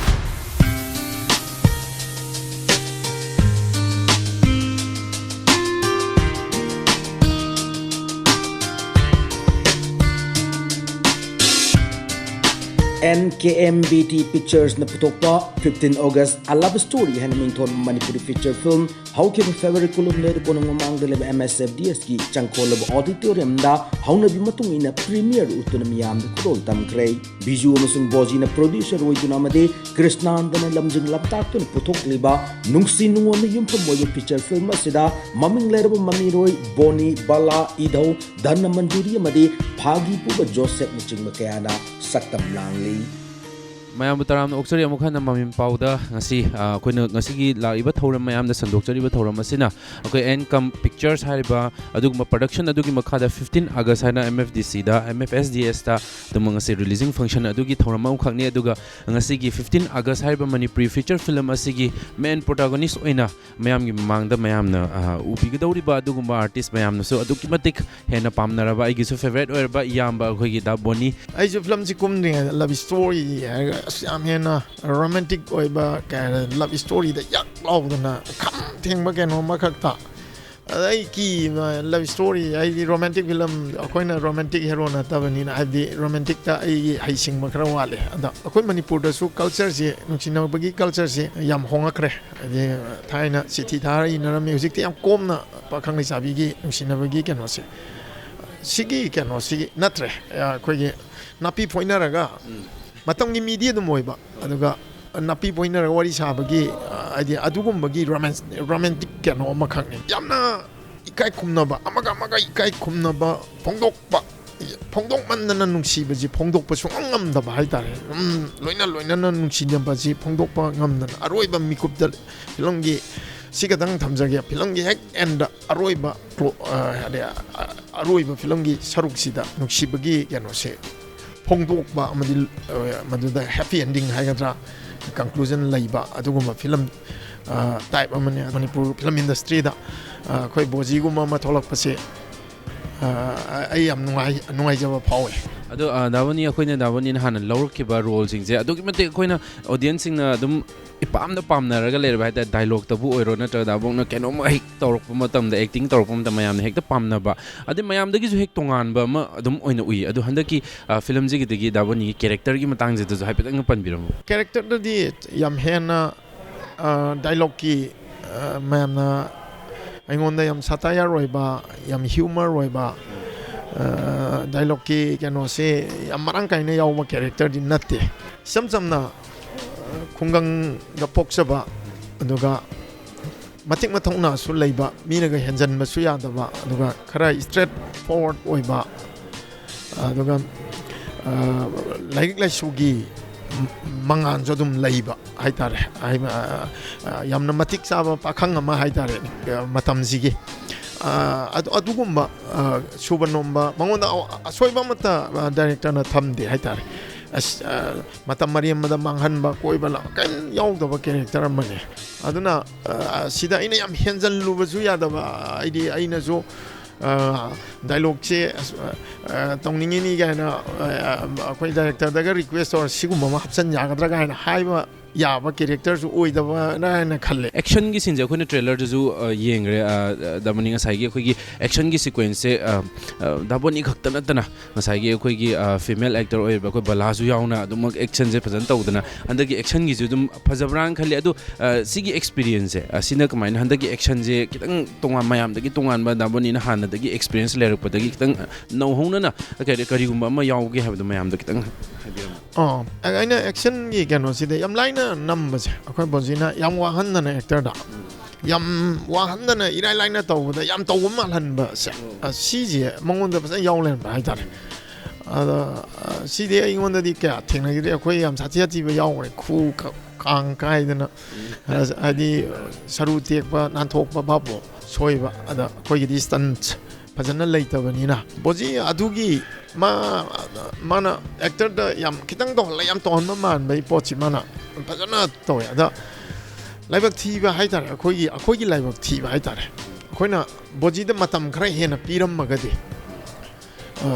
N K M B T ꯄꯤꯛꯆꯔꯁꯅ ꯄꯨꯊꯣꯛꯄ Fifteenth August A Love Story ꯍꯥꯏꯅ ꯃꯤꯡꯊꯣꯟꯕ ꯃꯅꯤꯄꯨꯔꯤ ꯐꯤꯆꯔ ꯐꯤꯜꯝ ꯍꯧꯈꯤꯕ ꯐꯦꯕ꯭ꯔꯨꯋꯥꯔꯤ ꯀꯨꯟꯍꯨꯝꯗꯣꯏꯗ ꯀꯣꯅꯨꯡ ꯃꯃꯥꯡꯗ ꯂꯩꯕ ꯑꯦꯝ ꯑꯦꯁ ꯑꯦꯐ ꯗꯤ ꯑꯦꯁꯀꯤ ꯆꯪꯈꯣꯜꯂꯕ ꯑꯣꯗꯤꯇꯣꯔꯤꯌꯝꯗ ꯍꯧꯅꯕꯤ ꯃꯇꯨꯡ ꯏꯟꯅ ꯄ꯭ꯔꯤꯃꯤꯌꯔ ꯎꯠꯇꯨꯅ ꯃꯤꯌꯥꯝꯗ ꯈꯨꯗꯣꯜ ꯇꯝꯈ꯭ꯔꯦ꯫ ꯕꯤꯖꯨ ꯑꯃꯁꯨꯡ ꯕꯣꯖꯤꯅ ꯄ꯭ꯔꯣꯗ꯭ꯌꯨꯁꯔ ꯑꯣꯏꯗꯨꯅ ꯑꯃꯗꯤ ꯀ꯭ꯔꯤꯁꯅꯥꯟꯗꯅ ꯂꯝꯖꯤꯡ ꯂꯝꯇꯥꯛꯇꯨꯅ ꯄꯨꯊꯣꯛꯂꯤꯕ ꯅꯨꯡꯁꯤ ꯅꯨꯡꯉꯣꯟꯅ ꯌꯨꯝꯐꯝ ꯑꯣꯏꯕ ꯐꯤꯆꯔ ꯐꯤꯜꯝ ꯑꯁꯤꯗ ꯃꯃꯤꯡ ꯂꯩꯔꯕ ꯃꯃꯤꯔꯣꯏ ꯕꯣꯅꯤ, ꯕꯂꯥ, ꯏꯙꯧ, ꯙꯅ ꯃꯟꯖꯨꯔꯤ ꯑꯃꯗꯤ ꯐꯥꯒꯤ ꯄꯨꯕ ꯖꯣꯁꯦꯐꯅꯆꯤꯡꯕ ꯀꯌꯥꯅ ꯁꯛꯇꯝ ꯂꯥꯡꯂꯤ꯫ ꯃꯌꯥꯝꯕꯨ ꯇꯔꯥꯝꯅ ꯑꯣꯛꯆꯔꯤ꯫ ꯑꯃꯨꯛ ꯍꯟꯅ ꯃꯃꯤꯟ ꯄꯥꯎꯗ ꯉꯁꯤ, ꯑ, ꯑꯩꯈꯣꯏꯅ ꯉꯁꯤꯒꯤ ꯂꯥꯛꯂꯤꯕ ꯊꯧꯔꯝ ꯃꯌꯥꯝꯗ ꯁꯟꯗꯣꯛꯆꯔꯤꯕ ꯊꯧꯔꯝ ꯑꯁꯤꯅ ꯑꯩꯈꯣꯏ ꯑꯦꯟ ꯀꯝ ꯄꯤꯛꯆꯔꯁ ꯍꯥꯏꯔꯤꯕ ꯑꯗꯨꯒꯨꯝꯕ ꯄ꯭ꯔꯗꯛꯁꯟ ꯑꯗꯨꯒꯤ ꯃꯈꯥꯗ ꯐꯤꯐꯇꯤꯟ ꯑꯥꯒꯁ ꯍꯥꯏꯅ ꯑꯦꯝ ꯑꯦꯐ ꯗꯤ ꯁꯤꯗ, ꯑꯦꯝ ꯑꯦꯐ ꯑꯦꯁ ꯗꯤ ꯑꯦꯁꯇ ꯑꯗꯨꯝ ꯉꯁꯤ ꯔꯤꯂꯤꯖꯤꯡ ꯐꯪꯁꯟ ꯑꯗꯨꯒꯤ ꯊꯧꯔꯝ ꯑꯃꯈꯛꯅꯤ꯫ ꯑꯗꯨꯒ ꯉꯁꯤꯒꯤ ꯐꯤꯐꯇꯤꯟ ꯑꯥꯒꯁ ꯍꯥꯏꯔꯤꯕ ꯃꯅꯤꯄꯨꯔꯤ ꯐꯤꯆꯔ ꯐꯤꯂꯝ ꯑꯁꯤꯒꯤ ꯃꯦꯟ ꯄ꯭ꯔꯣꯇꯥꯒꯣꯅꯤꯁ ꯑꯣꯏꯅ ꯃꯌꯥꯝꯒꯤ ꯃꯃꯥꯡꯗ ꯃꯌꯥꯝꯅ, ꯑ, ꯎꯕꯤꯒꯗꯧꯔꯤꯕ ꯑꯗꯨꯒꯨꯝꯕ ꯑꯥꯔꯇꯤꯁ ꯃꯌꯥꯝꯅꯁꯨ ꯑꯗꯨꯛꯀꯤ ꯃꯇꯤꯛ ꯍꯦꯟꯅ ꯄꯥꯝꯅꯔꯕ ꯑꯩꯒꯤꯁꯨ ꯐꯦꯚꯔꯦꯠ ꯑꯣꯏꯔꯕ ꯏꯌꯥꯝꯕ ꯑꯩꯈꯣꯏꯒꯤ ꯗꯥ ꯕꯣꯅꯤ꯫ ꯑꯩꯁꯨ ꯐꯤꯂꯝꯁꯤ ꯀꯨꯝꯗ꯭ꯔꯤꯉꯩꯗ ꯂꯞ ꯏꯁꯇꯣꯔꯤ ꯍꯥꯏꯔꯒ ꯑꯁ ꯌꯥꯝ ꯍꯦꯟꯅ ꯔꯣꯃꯥꯟꯇꯤꯛ ꯑꯣꯏꯕ ꯀꯩ ꯍꯥꯏꯔꯦ, ꯂꯞ ꯏꯁꯇꯣꯔꯤꯗ ꯌꯥꯛ ꯂꯥꯎꯗꯅ ꯈꯝ ꯊꯦꯡꯕ ꯀꯩꯅꯣ ꯑꯃꯈꯛꯇ꯫ ꯑꯗ ꯑꯩ ꯀꯤ ꯂꯞ ꯏꯁꯇꯣꯔꯤ ꯍꯥꯏꯗꯤ ꯔꯣꯃꯥꯟꯇꯤꯛ ꯐꯤꯂꯝ, ꯑꯩꯈꯣꯏꯅ ꯔꯣꯃꯥꯟꯇꯤꯛ ꯍꯦꯔꯣ ꯅꯠꯇꯕꯅꯤꯅ ꯍꯥꯏꯕꯗꯤ ꯔꯣꯃꯥꯟꯇꯤꯛꯇ ꯑꯩꯒꯤ ꯍꯩꯁꯤꯡꯕ ꯈꯔ ꯋꯥꯠꯂꯦ꯫ ꯑꯗ ꯑꯩꯈꯣꯏ ꯃꯅꯤꯄꯨꯔꯗꯁꯨ ꯀꯜꯆꯔꯁꯤ, ꯅꯨꯡꯁꯤꯅꯕꯒꯤ ꯀꯜꯆꯔꯁꯤ ꯌꯥꯝ ꯍꯣꯡꯉꯛꯈ꯭ꯔꯦ꯫ ꯍꯥꯏꯗꯤ ꯊꯥꯏꯅ ꯆꯤꯊꯤ ꯊꯥꯔ ꯏꯅꯔꯝꯃꯤ, ꯍꯧꯖꯤꯛꯇꯤ ꯌꯥꯝ ꯀꯣꯝꯅ ꯄꯥꯈꯪ ꯂꯩꯁꯥꯕꯤꯒꯤ ꯅꯨꯡꯁꯤꯅꯕꯒꯤ ꯀꯩꯅꯣꯁꯦ, ꯁꯤꯒꯤ ꯀꯩꯅꯣꯁꯤꯒꯤ ꯅꯠꯇ꯭ꯔꯦ꯫ ꯑꯩꯈꯣꯏꯒꯤ ꯅꯥꯄꯤ ꯐꯣꯏꯅꯔꯒ ꯃꯇꯝꯒꯤ ꯃꯤꯗꯤ ꯑꯗꯨꯝ ꯑꯣꯏꯕ, ꯑꯗꯨꯒ ꯅꯥꯄꯤ ꯐꯣꯏꯅꯔꯒ ꯋꯥꯔꯤ ꯁꯥꯕꯒꯤ, ꯍꯥꯏꯗꯤ ꯑꯗꯨꯒꯨꯝꯕꯒꯤ ꯔꯣꯃꯥꯟꯁ, ꯔꯣꯃꯥꯟꯇꯤꯛ ꯀꯩꯅꯣ ꯑꯃꯈꯛꯅꯤ꯫ ꯌꯥꯝꯅ ꯏꯀꯥꯏ ꯈꯨꯝꯅꯕ, ꯑꯃꯒ ꯑꯃꯒ ꯏꯀꯥꯏ ꯈꯨꯝꯅꯕ ꯐꯣꯡꯗꯣꯛꯄ, ꯐꯣꯡꯗꯣꯛꯃꯟꯗꯅ ꯅꯨꯡꯁꯤꯕꯁꯤ ꯐꯣꯡꯗꯣꯛꯄ ꯁꯨꯡꯉꯝ ꯉꯝꯗꯕ ꯍꯥꯏꯇꯥꯔꯦ꯫ ꯑꯗꯨꯝ ꯂꯣꯏꯅ ꯂꯣꯏꯅꯅ ꯅꯨꯡꯁꯤꯅꯕꯁꯤ ꯐꯣꯡꯗꯣꯛꯄ ꯉꯝꯗꯅ ꯑꯔꯣꯏꯕ ꯃꯤꯀꯨꯞꯇ ꯐꯤꯂꯝꯒꯤ ꯁꯤ ꯈꯛꯇꯪ ꯊꯝꯖꯒꯦ, ꯐꯤꯂꯝꯒꯤ ꯍꯦꯛ ꯑꯦꯟꯗ ꯑꯔꯣꯏꯕ ꯀ꯭ꯂꯣ-, ꯑ, ꯑꯗꯩ, ꯑ, ꯑꯔꯣꯏꯕ ꯐꯤꯂꯝꯒꯤ ꯁꯔꯨꯛꯁꯤꯗ ꯅꯨꯡꯁꯤꯕꯒꯤ ꯀꯩꯅꯣꯁꯦ ꯐꯣꯡꯗꯣꯛꯄ ꯑꯃꯗꯤ, ꯑ, ꯃꯗꯨꯗ ꯍꯦꯄꯤ ꯑꯦꯟꯗꯤꯡ ꯍꯥꯏꯒꯗ꯭ꯔꯥ, ꯀꯟꯀ꯭ꯂꯨꯖꯟ ꯂꯩꯕ ꯑꯗꯨꯒꯨꯝꯕ ꯐꯤꯂꯝ, ꯑ, ꯇꯥꯏꯞ ꯑꯃꯅꯤ꯫ ꯃꯅꯤꯄꯨꯔ ꯐꯤꯂꯝ ꯏꯟꯗꯁꯇ꯭ꯔꯤꯗ, ꯑ, ꯑꯩꯈꯣꯏ ꯕꯣꯖꯤꯒꯨꯝꯕ ꯑꯃ ꯊꯣꯛꯂꯛꯄꯁꯦ, ꯑ, ꯑꯩ ꯌꯥꯝ ꯅꯨꯡꯉꯥꯏ-, ꯅꯨꯡꯉꯥꯏꯖꯕ ꯐꯥꯎꯋꯦ꯫ ꯑꯗꯣ, ꯑ, ꯗꯥ ꯕꯣꯅꯤ, ꯑꯩꯈꯣꯏꯅ ꯗꯥ ꯕꯣꯅꯤꯅ ꯍꯥꯟꯅ ꯂꯧꯔꯛꯈꯤꯕ ꯔꯣꯜꯁꯤꯡꯁꯦ ꯑꯗꯨꯛꯀꯤ ꯃꯇꯤꯛ ꯑꯩꯈꯣꯏꯅ ꯑꯣꯗꯤꯌꯟꯁꯁꯤꯡꯅ ꯑꯗꯨꯝ ꯏꯄꯥꯝꯗ ꯄꯥꯝꯅꯔꯒ ꯂꯩꯔꯕ ꯍꯥꯏ ꯇꯥꯔꯦ꯫ ꯗꯥꯏꯂꯣꯛꯇꯕꯨ ꯑꯣꯏꯔꯣ, ꯅꯠꯇ꯭ꯔꯒ ꯗꯥ ꯕꯣꯛꯅ ꯀꯩꯅꯣꯝꯃ ꯍꯦꯛ ꯇꯧꯔꯛꯄ ꯃꯇꯝꯗ, ꯑꯦꯛꯇꯤꯡ ꯇꯧꯔꯛꯄ ꯃꯇꯝꯗ ꯃꯌꯥꯝꯅ ꯍꯦꯛꯇ ꯄꯥꯝꯅꯕ, ꯑꯗꯩ ꯃꯌꯥꯝꯗꯒꯤꯁꯨ ꯍꯦꯛ ꯇꯣꯉꯥꯟꯕ ꯑꯃ ꯑꯗꯨꯝ ꯑꯣꯏꯅ ꯎꯏ꯫ ꯑꯗꯣ ꯍꯟꯗꯛꯀꯤ, ꯑ, ꯐꯤꯂꯝꯁꯤꯒꯤꯗꯒꯤ ꯗꯥ ꯕꯣꯅꯤꯒꯤ ꯀꯦꯔꯦꯛꯇꯔꯒꯤ ꯃꯇꯥꯡꯁꯤꯗꯁꯨ ꯍꯥꯏꯐꯦꯠꯇꯪ ꯄꯟꯕꯤꯔꯝꯃꯨ꯫ ꯀꯦꯔꯦꯛꯇꯔꯗꯗꯤ ꯌꯥꯝ ꯍꯦꯟꯅ, ꯑ, ꯗꯥꯏꯂꯣꯛꯀꯤ, ꯑ, ꯃꯌꯥꯝꯅ ꯑꯩꯉꯣꯟꯗ ꯌꯥꯝ ꯁꯥꯇꯥꯌꯥꯔ ꯑꯣꯏꯕ, ꯌꯥꯝ ꯍ꯭ꯌꯨꯃꯔ ꯑꯣꯏꯕ, ꯑ, ꯗꯥꯏꯂꯣꯛꯀꯤ ꯀꯩꯅꯣꯁꯦ ꯌꯥꯝ ꯃꯔꯥꯡ ꯀꯥꯏꯅ ꯌꯥꯎꯕ ꯀꯦꯔꯦꯛꯇꯔꯗꯤ ꯅꯠꯇꯦ꯫ ꯏꯆꯝ ꯆꯝꯅ, ꯑ, ꯈꯨꯡꯒꯪꯗ ꯄꯣꯛꯆꯕ, ꯑꯗꯨꯒ ꯃꯇꯤꯛ ꯃꯊꯧꯅꯥꯁꯨ ꯂꯩꯕ, ꯃꯤꯅꯒ ꯍꯦꯟꯖꯟꯕꯁꯨ ꯌꯥꯗꯕ, ꯑꯗꯨꯒ ꯈꯔ ꯏꯁꯇ꯭ꯔꯦꯠ ꯐꯣꯔꯋꯥꯔꯗ ꯑꯣꯏꯕ, ꯑꯗꯨꯒ, ꯑ, ꯂꯥꯏꯔꯤꯛ ꯂꯥꯏꯁꯨꯒꯤ ꯃꯉꯥꯜꯁꯨ ꯑꯗꯨꯝ ꯂꯩꯕ ꯍꯥꯏꯇꯥꯔꯦ꯫ ꯍꯥꯏꯕ, ꯑ, ꯑ, ꯌꯥꯝꯅ ꯃꯇꯤꯛ ꯆꯥꯕ ꯄꯥꯈꯪ ꯑꯃ ꯍꯥꯏꯇꯥꯔꯦ, ꯑ, ꯃꯇꯝꯁꯤꯒꯤ꯫ ꯑ, ꯑꯗꯨ-, ꯑꯗꯨꯒꯨꯝꯕ, ꯑ, ꯁꯨꯕ ꯅꯣꯝꯕ, ꯃꯉꯣꯟꯗ ꯑ-, ꯑꯁꯣꯏꯕ ꯑꯃꯠꯇ, ꯑ, ꯗꯥꯏꯔꯦꯛꯇꯔꯅ ꯊꯝꯗꯦ ꯍꯥꯏꯇꯥꯔꯦ꯫ ꯑꯁ, ꯑ, ꯃꯇꯝ ꯑꯔꯦꯝꯕꯗ ꯃꯥꯡꯍꯟꯕ, ꯀꯣꯏꯕ ꯂꯥꯡꯕ ꯀꯔꯤꯝ ꯌꯥꯎꯗꯕ ꯀꯦꯔꯦꯛꯇꯔ ꯑꯃꯅꯤ꯫ ꯑꯗꯨꯅ, ꯑ, ꯁꯤꯗ ꯑꯩꯅ ꯌꯥꯝ ꯍꯦꯟꯖꯜꯂꯨꯕꯁꯨ ꯌꯥꯗꯕ, ꯍꯥꯏꯗꯤ ꯑꯩꯅꯁꯨ, ꯑ, ꯗꯥꯏꯂꯣꯛꯁꯦ, ꯑꯁ, ꯑ, ꯑ, ꯇꯧꯅꯤꯡꯉꯤꯅꯤ ꯀꯥꯏꯅ, ꯑ, ꯑ, ꯑꯩꯈꯣꯏ ꯗꯥꯏꯔꯦꯛꯇꯔꯗꯒ ꯔꯤꯀ꯭ꯋꯦꯁ ꯇꯧꯔ ꯁꯤꯒꯨꯝꯕ ꯑꯃ ꯍꯥꯞꯆꯤꯟ ꯌꯥꯒꯗ꯭ꯔꯥ ꯀꯥꯏꯅ ꯍꯥꯏꯕ ꯌꯥꯕ ꯀꯦꯔꯦꯛꯇꯔꯁꯨ ꯑꯣꯏꯗꯕꯅ ꯍꯥꯏꯅ ꯈꯜꯂꯦ꯫ ꯑꯦꯛꯁꯟꯒꯤ ꯁꯤꯟꯁꯦ ꯑꯩꯈꯣꯏꯅ ꯇ꯭ꯔꯦꯂꯔꯗꯁꯨ, ꯑ, ꯌꯦꯡꯈ꯭ꯔꯦ꯫ ꯑ, ꯗꯥꯕꯣꯅꯤ, ꯉꯁꯥꯏꯒꯤ ꯑꯩꯈꯣꯏꯒꯤ ꯑꯦꯛꯁꯟꯒꯤ ꯁꯤꯀ꯭ꯋꯦꯟꯁꯁꯦ, ꯑ, ꯑ, ꯗꯥꯕꯣꯅꯤ ꯈꯛꯇ ꯅꯠꯇꯅ ꯉꯁꯥꯏꯒꯤ ꯑꯩꯈꯣꯏꯒꯤ, ꯑ, ꯐꯤꯃꯦꯜ ꯑꯦꯛꯇꯔ ꯑꯣꯏꯔꯤꯕ ꯑꯩꯈꯣꯏ ꯕꯂꯥꯁꯨ ꯌꯥꯎꯅ ꯑꯗꯨꯃꯛ ꯑꯦꯛꯁꯟꯁꯦ ꯐꯖꯅ ꯇꯧꯗꯅ ꯍꯟꯗꯛꯀꯤ ꯑꯦꯛꯁꯟꯒꯤꯁꯨ ꯑꯗꯨꯝ ꯐꯖꯕ꯭ꯔꯥꯅ ꯈꯜꯂꯤ꯫ ꯑꯗꯣ, ꯑ, ꯁꯤꯒꯤ ꯑꯦꯛꯁꯄꯤꯔꯤꯌꯦꯟꯁꯁꯦ, ꯑ, ꯁꯤꯅ ꯀꯃꯥꯏꯅ ꯍꯟꯗꯛꯀꯤ ꯑꯦꯛꯁꯟꯁꯦ ꯈꯤꯇꯪ ꯇꯣꯉꯥꯟ-, ꯃꯌꯥꯝꯗꯒꯤ ꯇꯣꯉꯥꯟꯕ, ꯗꯥꯕꯣꯅꯤꯅ ꯍꯥꯟꯅꯗꯒꯤ ꯑꯦꯛꯁꯄꯤꯔꯤꯌꯦꯟꯁ ꯂꯩꯔꯛꯄꯗꯒꯤ ꯈꯤꯇꯪ, ꯑ, ꯅꯧꯍꯧꯅꯅ ꯀꯔꯤ-, ꯀꯔꯤꯒꯨꯝꯕ ꯑꯃ ꯌꯥꯎꯒꯦ ꯍꯥꯏꯕꯗꯣ ꯃꯌꯥꯝꯗ ꯈꯤꯇꯪ ꯍꯥꯏꯕꯤꯔꯝꯃꯣ꯫ ꯑꯣ, ꯑ-, ꯑꯩꯅ ꯑꯦꯛꯁꯟꯒꯤ ꯀꯩꯅꯣꯁꯤꯗ ꯌꯥꯝ ꯂꯥꯏꯅ ꯅꯝꯕꯁꯦ, ꯑꯩꯈꯣꯏ ꯕꯣꯖꯤꯅ ꯌꯥꯝ ꯋꯥꯍꯟꯗꯅ ꯑꯦꯛꯇꯔꯗ, ꯌꯥꯝ ꯋꯥꯍꯟꯗꯅ ꯏꯔꯥꯏ ꯂꯥꯏꯅ ꯇꯧꯕꯗ ꯌꯥꯝ ꯇꯧꯕ ꯃꯥꯜꯍꯟꯕꯁꯦ, ꯑ, ꯁꯤꯁꯦ ꯃꯉꯣꯟꯗ ꯐꯖꯅ ꯌꯥꯎ ꯂꯩꯔꯝꯕ ꯍꯥꯏꯇꯥꯔꯦ꯫ ꯑꯗ, ꯑ, ꯁꯤꯗꯤ ꯑꯩꯉꯣꯟꯗꯗꯤ ꯀꯌꯥ ꯊꯦꯡꯅꯈꯤꯗꯦ꯫ ꯑꯩꯈꯣꯏ ꯌꯥꯝ ꯁꯥꯊꯤ ꯁꯥꯊꯤꯕ ꯌꯥꯎꯈ꯭ꯔꯦ, ꯈꯨ ꯀ-, ꯀꯥꯡ ꯀꯥꯏꯗꯅ, ꯑ, ꯍꯥꯏꯗꯤ ꯁꯔꯨ ꯇꯦꯛꯄ, ꯅꯥꯟꯊꯣꯛꯄ, ꯚꯥꯞꯄꯣ ꯁꯣꯏꯕ꯫ ꯑꯗ ꯑꯩꯈꯣꯏꯒꯤꯗꯤ ꯁ꯭ꯇꯟꯠ ꯐꯖꯅ ꯂꯩꯇꯕꯅꯤꯅ, ꯕꯣꯖꯤ ꯑꯗꯨꯒꯤ ꯃꯥ, ꯃꯥꯅ ꯑꯦꯛꯇꯔꯗ ꯌꯥꯝ ꯈꯤꯇꯪ ꯇꯧꯍꯜꯂ ꯌꯥꯝ ꯇꯧꯍꯟꯕ ꯃꯥꯟꯕꯒꯤ ꯄꯣꯠꯁꯤ ꯃꯥꯅ ꯐꯖꯅ ꯇꯧꯋꯦ꯫ ꯑꯗ ꯂꯥꯏꯕꯛ ꯊꯤꯕ ꯍꯥꯏꯇꯥꯔꯦ, ꯑꯩꯈꯣꯏꯒꯤ, ꯑꯩꯈꯣꯏꯒꯤ ꯂꯥꯏꯕꯛ ꯊꯤꯕ ꯍꯥꯏꯇꯥꯔꯦ, ꯑꯩꯈꯣꯏꯅ ꯕꯣꯖꯤꯗ ꯃꯇꯝ ꯈꯔ ꯍꯦꯟꯅ ꯄꯤꯔꯝꯃꯒꯗꯤ, ꯑ,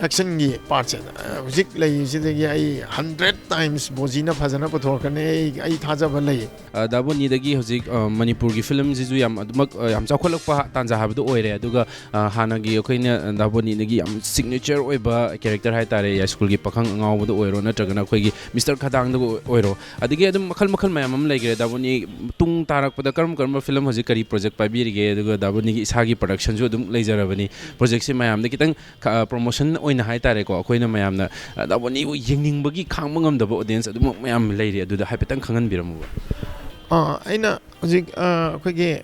ꯑꯦꯛꯁꯟꯒꯤ ꯄꯥꯔꯠꯁꯦ, ꯑ, ꯍꯧꯖꯤꯛ ꯂꯩꯔꯤꯁꯤꯗꯒꯤ ꯑꯩ ꯍꯟꯗ꯭ꯔꯦꯠ ꯇꯥꯏꯝꯁ ꯕꯣꯖꯤꯅ ꯐꯖꯅ ꯄꯨꯊꯣꯔꯛꯀꯅꯤ, ꯑꯩ, ꯑꯩ ꯊꯥꯖꯕ ꯂꯩ꯫ ꯑ, ꯗꯥꯕꯣꯅꯤꯗꯒꯤ ꯍꯧꯖꯤꯛ, ꯑ, ꯃꯅꯤꯄꯨꯔꯒꯤ ꯐꯤꯂꯝꯁꯤꯁꯨ ꯌꯥꯝ ꯑꯗꯨꯃꯛ, ꯑ, ꯌꯥꯝ ꯆꯥꯎꯈꯠꯂꯛꯄ ꯇꯥꯟꯖꯥ ꯍꯥꯏꯕꯗꯨ ꯑꯣꯏꯔꯦ꯫ ꯑꯗꯨꯒ, ꯑ, ꯍꯥꯟꯅꯒꯤ ꯑꯩꯈꯣꯏꯅ ꯗꯥꯕꯣꯅꯤꯗꯒꯤ ꯌꯥꯝ ꯁꯤꯒꯅꯦꯆꯔ ꯑꯣꯏꯕ ꯀꯦꯔꯦꯛꯇꯔ ꯍꯥꯏꯇꯥꯔꯦ, ꯌꯥꯏꯁ꯭ꯀꯨꯜꯒꯤ ꯄꯥꯈꯪ ꯑꯉꯥꯎꯕꯗ ꯑꯣꯏꯔꯣ, ꯅꯠꯇ꯭ꯔꯒꯅ ꯑꯩꯈꯣꯏꯒꯤ ꯃꯤꯁꯇꯔ ꯈꯗꯥꯡꯗꯕꯨ ꯑꯣꯏꯔꯣ, ꯑꯗꯒꯤ ꯑꯗꯨꯝ ꯃꯈꯜ ꯃꯈꯜ ꯃꯌꯥꯝ ꯑꯃ ꯂꯩꯈ꯭ꯔꯦ꯫ ꯗꯥꯕꯣꯅꯤ ꯇꯨꯡ ꯇꯥꯔꯛꯄꯗ ꯀꯔꯝ ꯀꯔꯝꯕ ꯐꯤꯂꯝ ꯍꯧꯖꯤꯛ ꯀꯔꯤ ꯄ꯭ꯔꯣꯖꯦꯛ ꯄꯥꯏꯕꯤꯔꯤꯒꯦ? ꯑꯗꯨꯒ ꯗꯥꯕꯣꯅꯤꯒꯤ ꯏꯁꯥꯒꯤ ꯄ꯭ꯔꯗꯛꯁꯟꯁꯨ ꯑꯗꯨꯝ ꯂꯩꯖꯔꯕꯅꯤ꯫ ꯄ꯭ꯔꯣꯖꯦꯛꯁꯦ ꯃꯌꯥꯝꯗ ꯈꯤꯇꯪ ꯈ-, ꯄ꯭ꯔꯣꯃꯣꯁꯟ ꯑꯣꯏꯅ ꯍꯥꯏꯇꯥꯔꯦꯀꯣ, ꯑꯩꯈꯣꯏꯅ ꯃꯌꯥꯝꯅ, ꯑ, ꯗꯥꯕꯣꯅꯤꯕꯨ ꯌꯦꯡꯅꯤꯡꯕꯒꯤ ꯈꯥꯡꯕ ꯉꯝꯗꯕ ꯑꯣꯗꯤꯌꯦꯟꯁ ꯑꯗꯨꯃꯛ ꯃꯌꯥꯝ ꯂꯩꯔꯤ꯫ ꯑꯗꯨꯗ ꯍꯥꯏꯐꯦꯠꯇꯪ ꯈꯪꯍꯟꯕꯤꯔꯝꯃꯨꯕ꯫ ꯑ, ꯑꯩꯅ ꯍꯧꯖꯤꯛ, ꯑ, ꯑꯩꯈꯣꯏꯒꯤ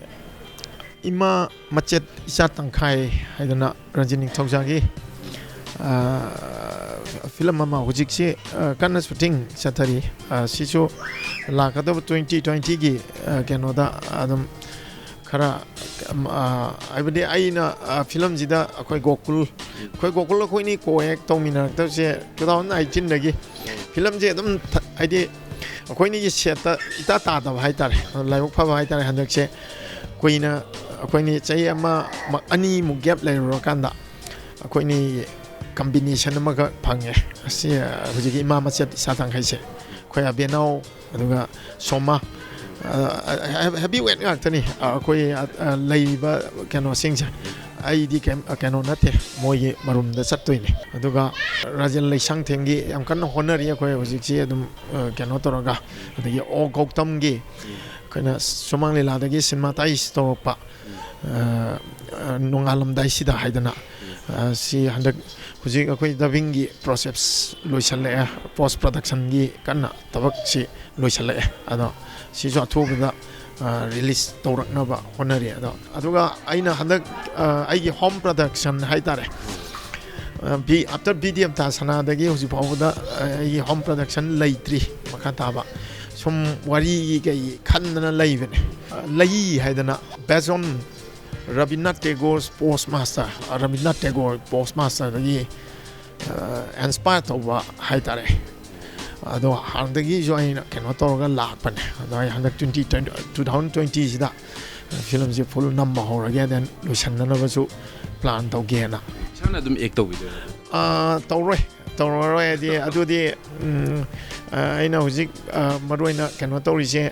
ꯏꯃꯥ ꯃꯆꯦꯠ ꯏꯆꯥ ꯇꯪꯈꯥꯏ ꯍꯥꯏꯗꯅ ꯔꯟꯖꯤꯠ ꯅꯤꯡꯊꯧꯖꯥꯒꯤ, ꯑ, ꯐꯤꯂꯝ ꯑꯃ ꯍꯧꯖꯤꯛꯁꯤ, ꯑ, ꯀꯟꯅ ꯁꯨꯇꯤꯡ ꯆꯠꯊꯔꯤ꯫ ꯑ, ꯁꯤꯁꯨ ꯂꯥꯛꯀꯗꯕ ꯇ꯭ꯋꯦꯟꯇꯤ ꯇ꯭ꯋꯦꯟꯇꯤꯒꯤ, ꯑ, ꯀꯩꯅꯣꯗ ꯑꯗꯨꯝ ꯈꯔ, ꯑꯝ, ꯑ, ꯍꯥꯏꯕꯗꯤ ꯑꯩꯅ, ꯑ, ꯐꯤꯂꯝꯁꯤꯗ ꯑꯩꯈꯣꯏ ꯒꯣꯀꯨꯜ, ꯑꯩꯈꯣꯏ ꯒꯣꯀꯨꯜ ꯑꯩꯈꯣꯏꯅꯤ ꯀꯣ ꯑꯦꯛ ꯇꯧꯃꯤꯟꯅꯔꯛꯇꯕꯁꯦ ꯇꯨ ꯊꯥꯎꯖꯟ ꯑꯩꯠꯇꯤꯟꯗꯒꯤ꯫ ꯐꯤꯂꯝꯁꯦ ꯑꯗꯨꯝ ꯊ-, ꯍꯥꯏꯗꯤ ꯑꯩꯈꯣꯏꯅꯤꯒꯤ ꯁꯦꯠꯇ ꯏꯇꯥ ꯇꯥꯗꯕ ꯍꯥꯏꯇꯥꯔꯦ꯫ ꯂꯥꯏꯕꯛ ꯐꯕ ꯍꯥꯏꯇꯥꯔꯦ, ꯍꯟꯗꯛꯁꯦ ꯀꯨꯏꯅ, ꯑꯩꯈꯣꯏꯅꯤ ꯆꯍꯤ ꯑꯃ, ꯑꯅꯤꯃꯨꯛ ꯒꯦꯞ ꯂꯩꯔꯨꯔꯀꯥꯟꯗ ꯑꯩꯈꯣꯏꯅꯤ ꯀꯝꯕꯤꯅꯦꯁꯟ ꯑꯃꯈꯛ ꯐꯪꯉꯦ꯫ ꯑꯁꯤ, ꯑ, ꯍꯧꯖꯤꯛꯀꯤ ꯏꯃꯥ ꯃꯆꯦꯠ ꯏꯁꯥ ꯇꯪꯈꯥꯏꯁꯦ, ꯑꯩꯈꯣꯏ ꯑꯕꯦꯅꯥꯎ, ꯑꯗꯨꯒ ꯁꯣꯃꯥ, ꯑ, ꯑ, ꯍꯦ-, ꯍꯦꯚꯤ ꯋꯦꯠ ꯉꯥꯛꯇꯅꯤ, ꯑ, ꯑꯩꯈꯣꯏ, ꯑ, ꯑ, ꯂꯩꯔꯤꯕ ꯀꯩꯅꯣꯁꯤꯡꯁꯦ꯫ ꯑꯩꯗꯤ ꯀꯩꯝ, ꯑ, ꯀꯩꯅꯣ ꯅꯠꯇꯦ, ꯃꯣꯏꯒꯤ ꯃꯔꯨꯝꯗ ꯆꯠꯇꯣꯏꯅꯦ꯫ ꯑꯗꯨꯒ ꯔꯥꯖꯦꯟ ꯂꯩꯁꯥꯡꯊꯦꯝꯒꯤ ꯌꯥꯝ ꯀꯟꯅ ꯍꯣꯠꯅꯔꯤ ꯑꯩꯈꯣꯏ ꯍꯧꯖꯤꯛꯁꯤ ꯑꯗꯨꯝ, ꯑ, ꯀꯩꯅꯣ ꯇꯧꯔꯒ꯫ ꯑꯗꯒꯤ ꯑꯣ ꯒꯧꯇꯝꯒꯤ ꯑꯩꯈꯣꯏꯅ ꯁꯨꯃꯥꯡ ꯂꯤꯂꯥꯗꯒꯤ ꯁꯤꯅꯦꯃꯥꯇꯥꯏꯁ ꯇꯧꯔꯛꯄ, ꯑ, ꯑ, ꯅꯣꯡꯉꯥꯜꯂꯝꯗꯥꯏꯁꯤꯗ ꯍꯥꯏꯗꯅ, ꯑ, ꯁꯤ ꯍꯟꯗꯛ ꯍꯧꯖꯤꯛ ꯑꯩꯈꯣꯏ ꯗꯕꯤꯡꯒꯤ ꯄ꯭ꯔꯣꯁꯦꯁ ꯂꯣꯏꯁꯜꯂꯛꯑꯦ, ꯄꯣꯁ ꯄ꯭ꯔꯗꯛꯁꯟꯒꯤ ꯀꯟꯅ ꯊꯕꯛꯁꯤ ꯂꯣꯏꯁꯜꯂꯛꯑꯦ꯫ ꯑꯗꯣ ꯁꯤꯁꯨ ꯑꯊꯨꯕꯗ, ꯑ, ꯔꯤꯂꯤꯁ ꯇꯧꯔꯛꯅꯕ ꯍꯣꯠꯅꯔꯤ꯫ ꯑꯗꯣ ꯑꯗꯨꯒ ꯑꯩꯅ ꯍꯟꯗꯛ, ꯑ, ꯑꯩꯒꯤ ꯍꯣꯝ ꯄ꯭ꯔꯗꯛꯁꯟ ꯍꯥꯏꯇꯥꯔꯦ, ꯑ, B-, after B D M ꯊꯥ ꯁꯅꯥꯗꯒꯤ ꯍꯧꯖꯤꯛ ꯐꯥꯎꯕꯗ, ꯑ, ꯑꯩꯒꯤ ꯍꯣꯝ ꯄ꯭ꯔꯗꯛꯁꯟ ꯂꯩꯇ꯭ꯔꯤ ꯃꯈꯥ ꯇꯥꯕ꯫ ꯁꯨꯝ ꯋꯥꯔꯤꯒꯤ ꯀꯩ ꯈꯟꯗꯅ ꯂꯩꯕꯅꯦ꯫ ꯑ, ꯂꯩ ꯍꯥꯏꯗꯅ, based on Rabindranath Tagore post master, Rabindranath Tagore ꯄꯣꯁ ꯃꯥꯁꯇꯔꯗꯒꯤ, ꯑ, ꯏꯟꯁꯄꯥꯌꯔ ꯇꯧꯕ ꯍꯥꯏꯇꯥꯔꯦ꯫ ꯑꯗꯣ ꯍꯥꯟꯅꯗꯒꯤꯁꯨ ꯑꯩꯅ ꯀꯩꯅꯣ ꯇꯧꯔꯒ ꯂꯥꯛꯄꯅꯦ꯫ ꯑꯗꯣ ꯑꯩ ꯍꯟꯗꯛ ꯇ꯭ꯋꯦꯟꯇꯤ, ꯇ꯭ꯋꯦꯟꯇꯤ, ꯇꯨ ꯊꯥꯎꯖꯟ ꯇ꯭ꯋꯦꯟꯇꯤꯁꯤꯗ ꯐꯤꯂꯝꯁꯦ ꯐꯨꯜ ꯅꯝꯕ ꯍꯧꯔꯒꯦ, then ꯂꯣꯏꯁꯤꯟꯅꯅꯕꯁꯨ ꯄ꯭ꯂꯥꯟ ꯇꯧꯒꯦꯅ꯫ ꯏꯁꯥꯅ ꯑꯗꯨꯝ ꯑꯦꯛ ꯇꯧꯕꯤꯗꯣꯏꯔꯣ? ꯑꯥ, ꯇꯧꯔꯣꯏ, ꯇꯧꯔꯔꯣꯏ ꯍꯥꯏꯗꯤ, ꯑꯗꯨꯗꯤ, ꯎꯝ, ꯑꯥ, ꯑꯩꯅ ꯍꯧꯖꯤꯛ, ꯑꯥ, ꯃꯔꯨ ꯑꯣꯏꯅ ꯀꯩꯅꯣ ꯇꯧꯔꯤꯁꯦ,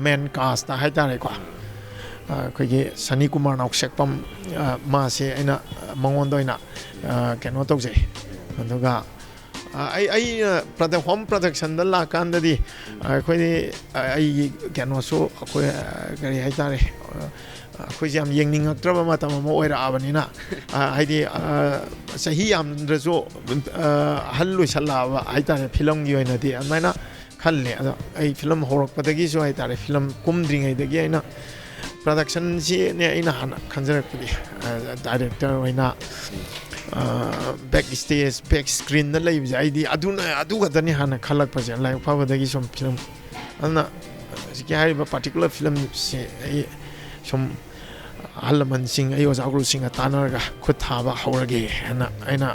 ꯃꯦꯟ ꯀꯥꯁꯇ ꯍꯥꯏꯇꯥꯔꯦꯀꯣ, ꯑꯥ, ꯑꯩꯈꯣꯏꯒꯤ ꯁꯅꯤ ꯀꯨꯃꯥꯔ ꯅꯥꯎꯁꯦꯛꯄꯝ, ꯑꯥ, ꯃꯥꯁꯦ ꯑꯩꯅ, ꯑꯥ, ꯃꯉꯣꯟꯗ ꯑꯣꯏꯅ, ꯑꯥ, ꯀꯩꯅꯣ ꯇꯧꯖꯩ꯫ ꯑꯗꯨꯒ, ꯑꯥ, ꯑꯩ, ꯑꯩꯅ ꯄ꯭ꯔꯗꯛ-, ꯍꯣꯝ ꯄ꯭ꯔꯗꯛꯁꯟꯗ ꯂꯥꯛꯀꯥꯟꯗꯗꯤ, ꯑꯥ, ꯑꯩꯈꯣꯏꯗꯤ, ꯑꯥ, ꯑꯩꯒꯤ ꯀꯩꯅꯣꯁꯨ ꯑꯩꯈꯣꯏ, ꯑꯥ, ꯀꯔꯤ ꯍꯥꯏꯇꯥꯔꯦ, ꯑꯥ, ꯑꯩꯈꯣꯏꯁꯦ ꯌꯥꯝ ꯌꯦꯡꯅꯤꯡꯉꯛꯇ꯭ꯔꯕ ꯃꯇꯝ ꯑꯃ ꯑꯣꯏꯔꯛꯑꯕꯅꯤꯅ, ꯑꯥ, ꯍꯥꯏꯗꯤ, ꯑꯥ, ꯆꯍꯤ ꯌꯥꯝꯗ꯭ꯔꯁꯨ, ꯑꯥ, ꯑꯍꯜ ꯑꯣꯏꯁꯜꯂꯛꯑꯕ ꯍꯥꯏꯇꯥꯔꯦ, ꯐꯤꯂꯝꯒꯤ ꯑꯣꯏꯅꯗꯤ ꯑꯗꯨꯃꯥꯏꯅ ꯈꯜꯂꯦ꯫ ꯑꯗꯣ ꯑꯩ ꯐꯤꯂꯝ ꯍꯧꯔꯛꯄꯗꯒꯤꯁꯨ ꯍꯥꯏꯇꯥꯔꯦ, ꯐꯤꯂꯝ ꯀꯨꯝꯗ꯭ꯔꯤꯉꯩꯗꯒꯤ ꯑꯩꯅ ꯄ꯭ꯔꯗꯛꯁꯟꯁꯤꯅꯦ ꯑꯩꯅ ꯍꯥꯟꯅ ꯈꯟꯖꯔꯛꯄꯗꯤ, ꯑꯥ, ꯗꯥꯏꯔꯦꯛꯇꯔ ꯑꯣꯏꯅ, ꯕꯦꯛ ꯁ꯭ꯇꯦꯖ, ꯕꯦꯛ ꯁ꯭ꯀ꯭ꯔꯤꯟꯗ ꯂꯩꯕꯁꯦ ꯑꯩꯗꯤ ꯑꯗꯨꯅ, ꯑꯗꯨ ꯈꯛꯇꯅꯤ ꯍꯥꯟꯅ ꯈꯜꯂꯛꯄꯁꯦ ꯂꯥꯏꯕꯛ ꯐꯕꯗꯒꯤ ꯁꯨꯝ ꯐꯤꯂꯝ꯫ ꯑꯗꯨꯅ ꯍꯧꯖꯤꯛꯀꯤ ꯍꯥꯏꯔꯤꯕ ꯄꯥꯔꯇꯤꯀꯨꯂꯔ ꯐꯤꯂꯝꯁꯦ ꯑꯩ ꯁꯨꯝ ꯑꯍꯜ ꯂꯃꯟꯁꯤꯡ, ꯑꯩ ꯑꯣꯖꯥ ꯒꯨꯔꯨꯁꯤꯡꯒ ꯇꯥꯟꯅꯔꯒ ꯈꯨꯠ ꯊꯥꯕ ꯍꯧꯔꯒꯦ ꯍꯥꯏꯅ ꯑꯩꯅ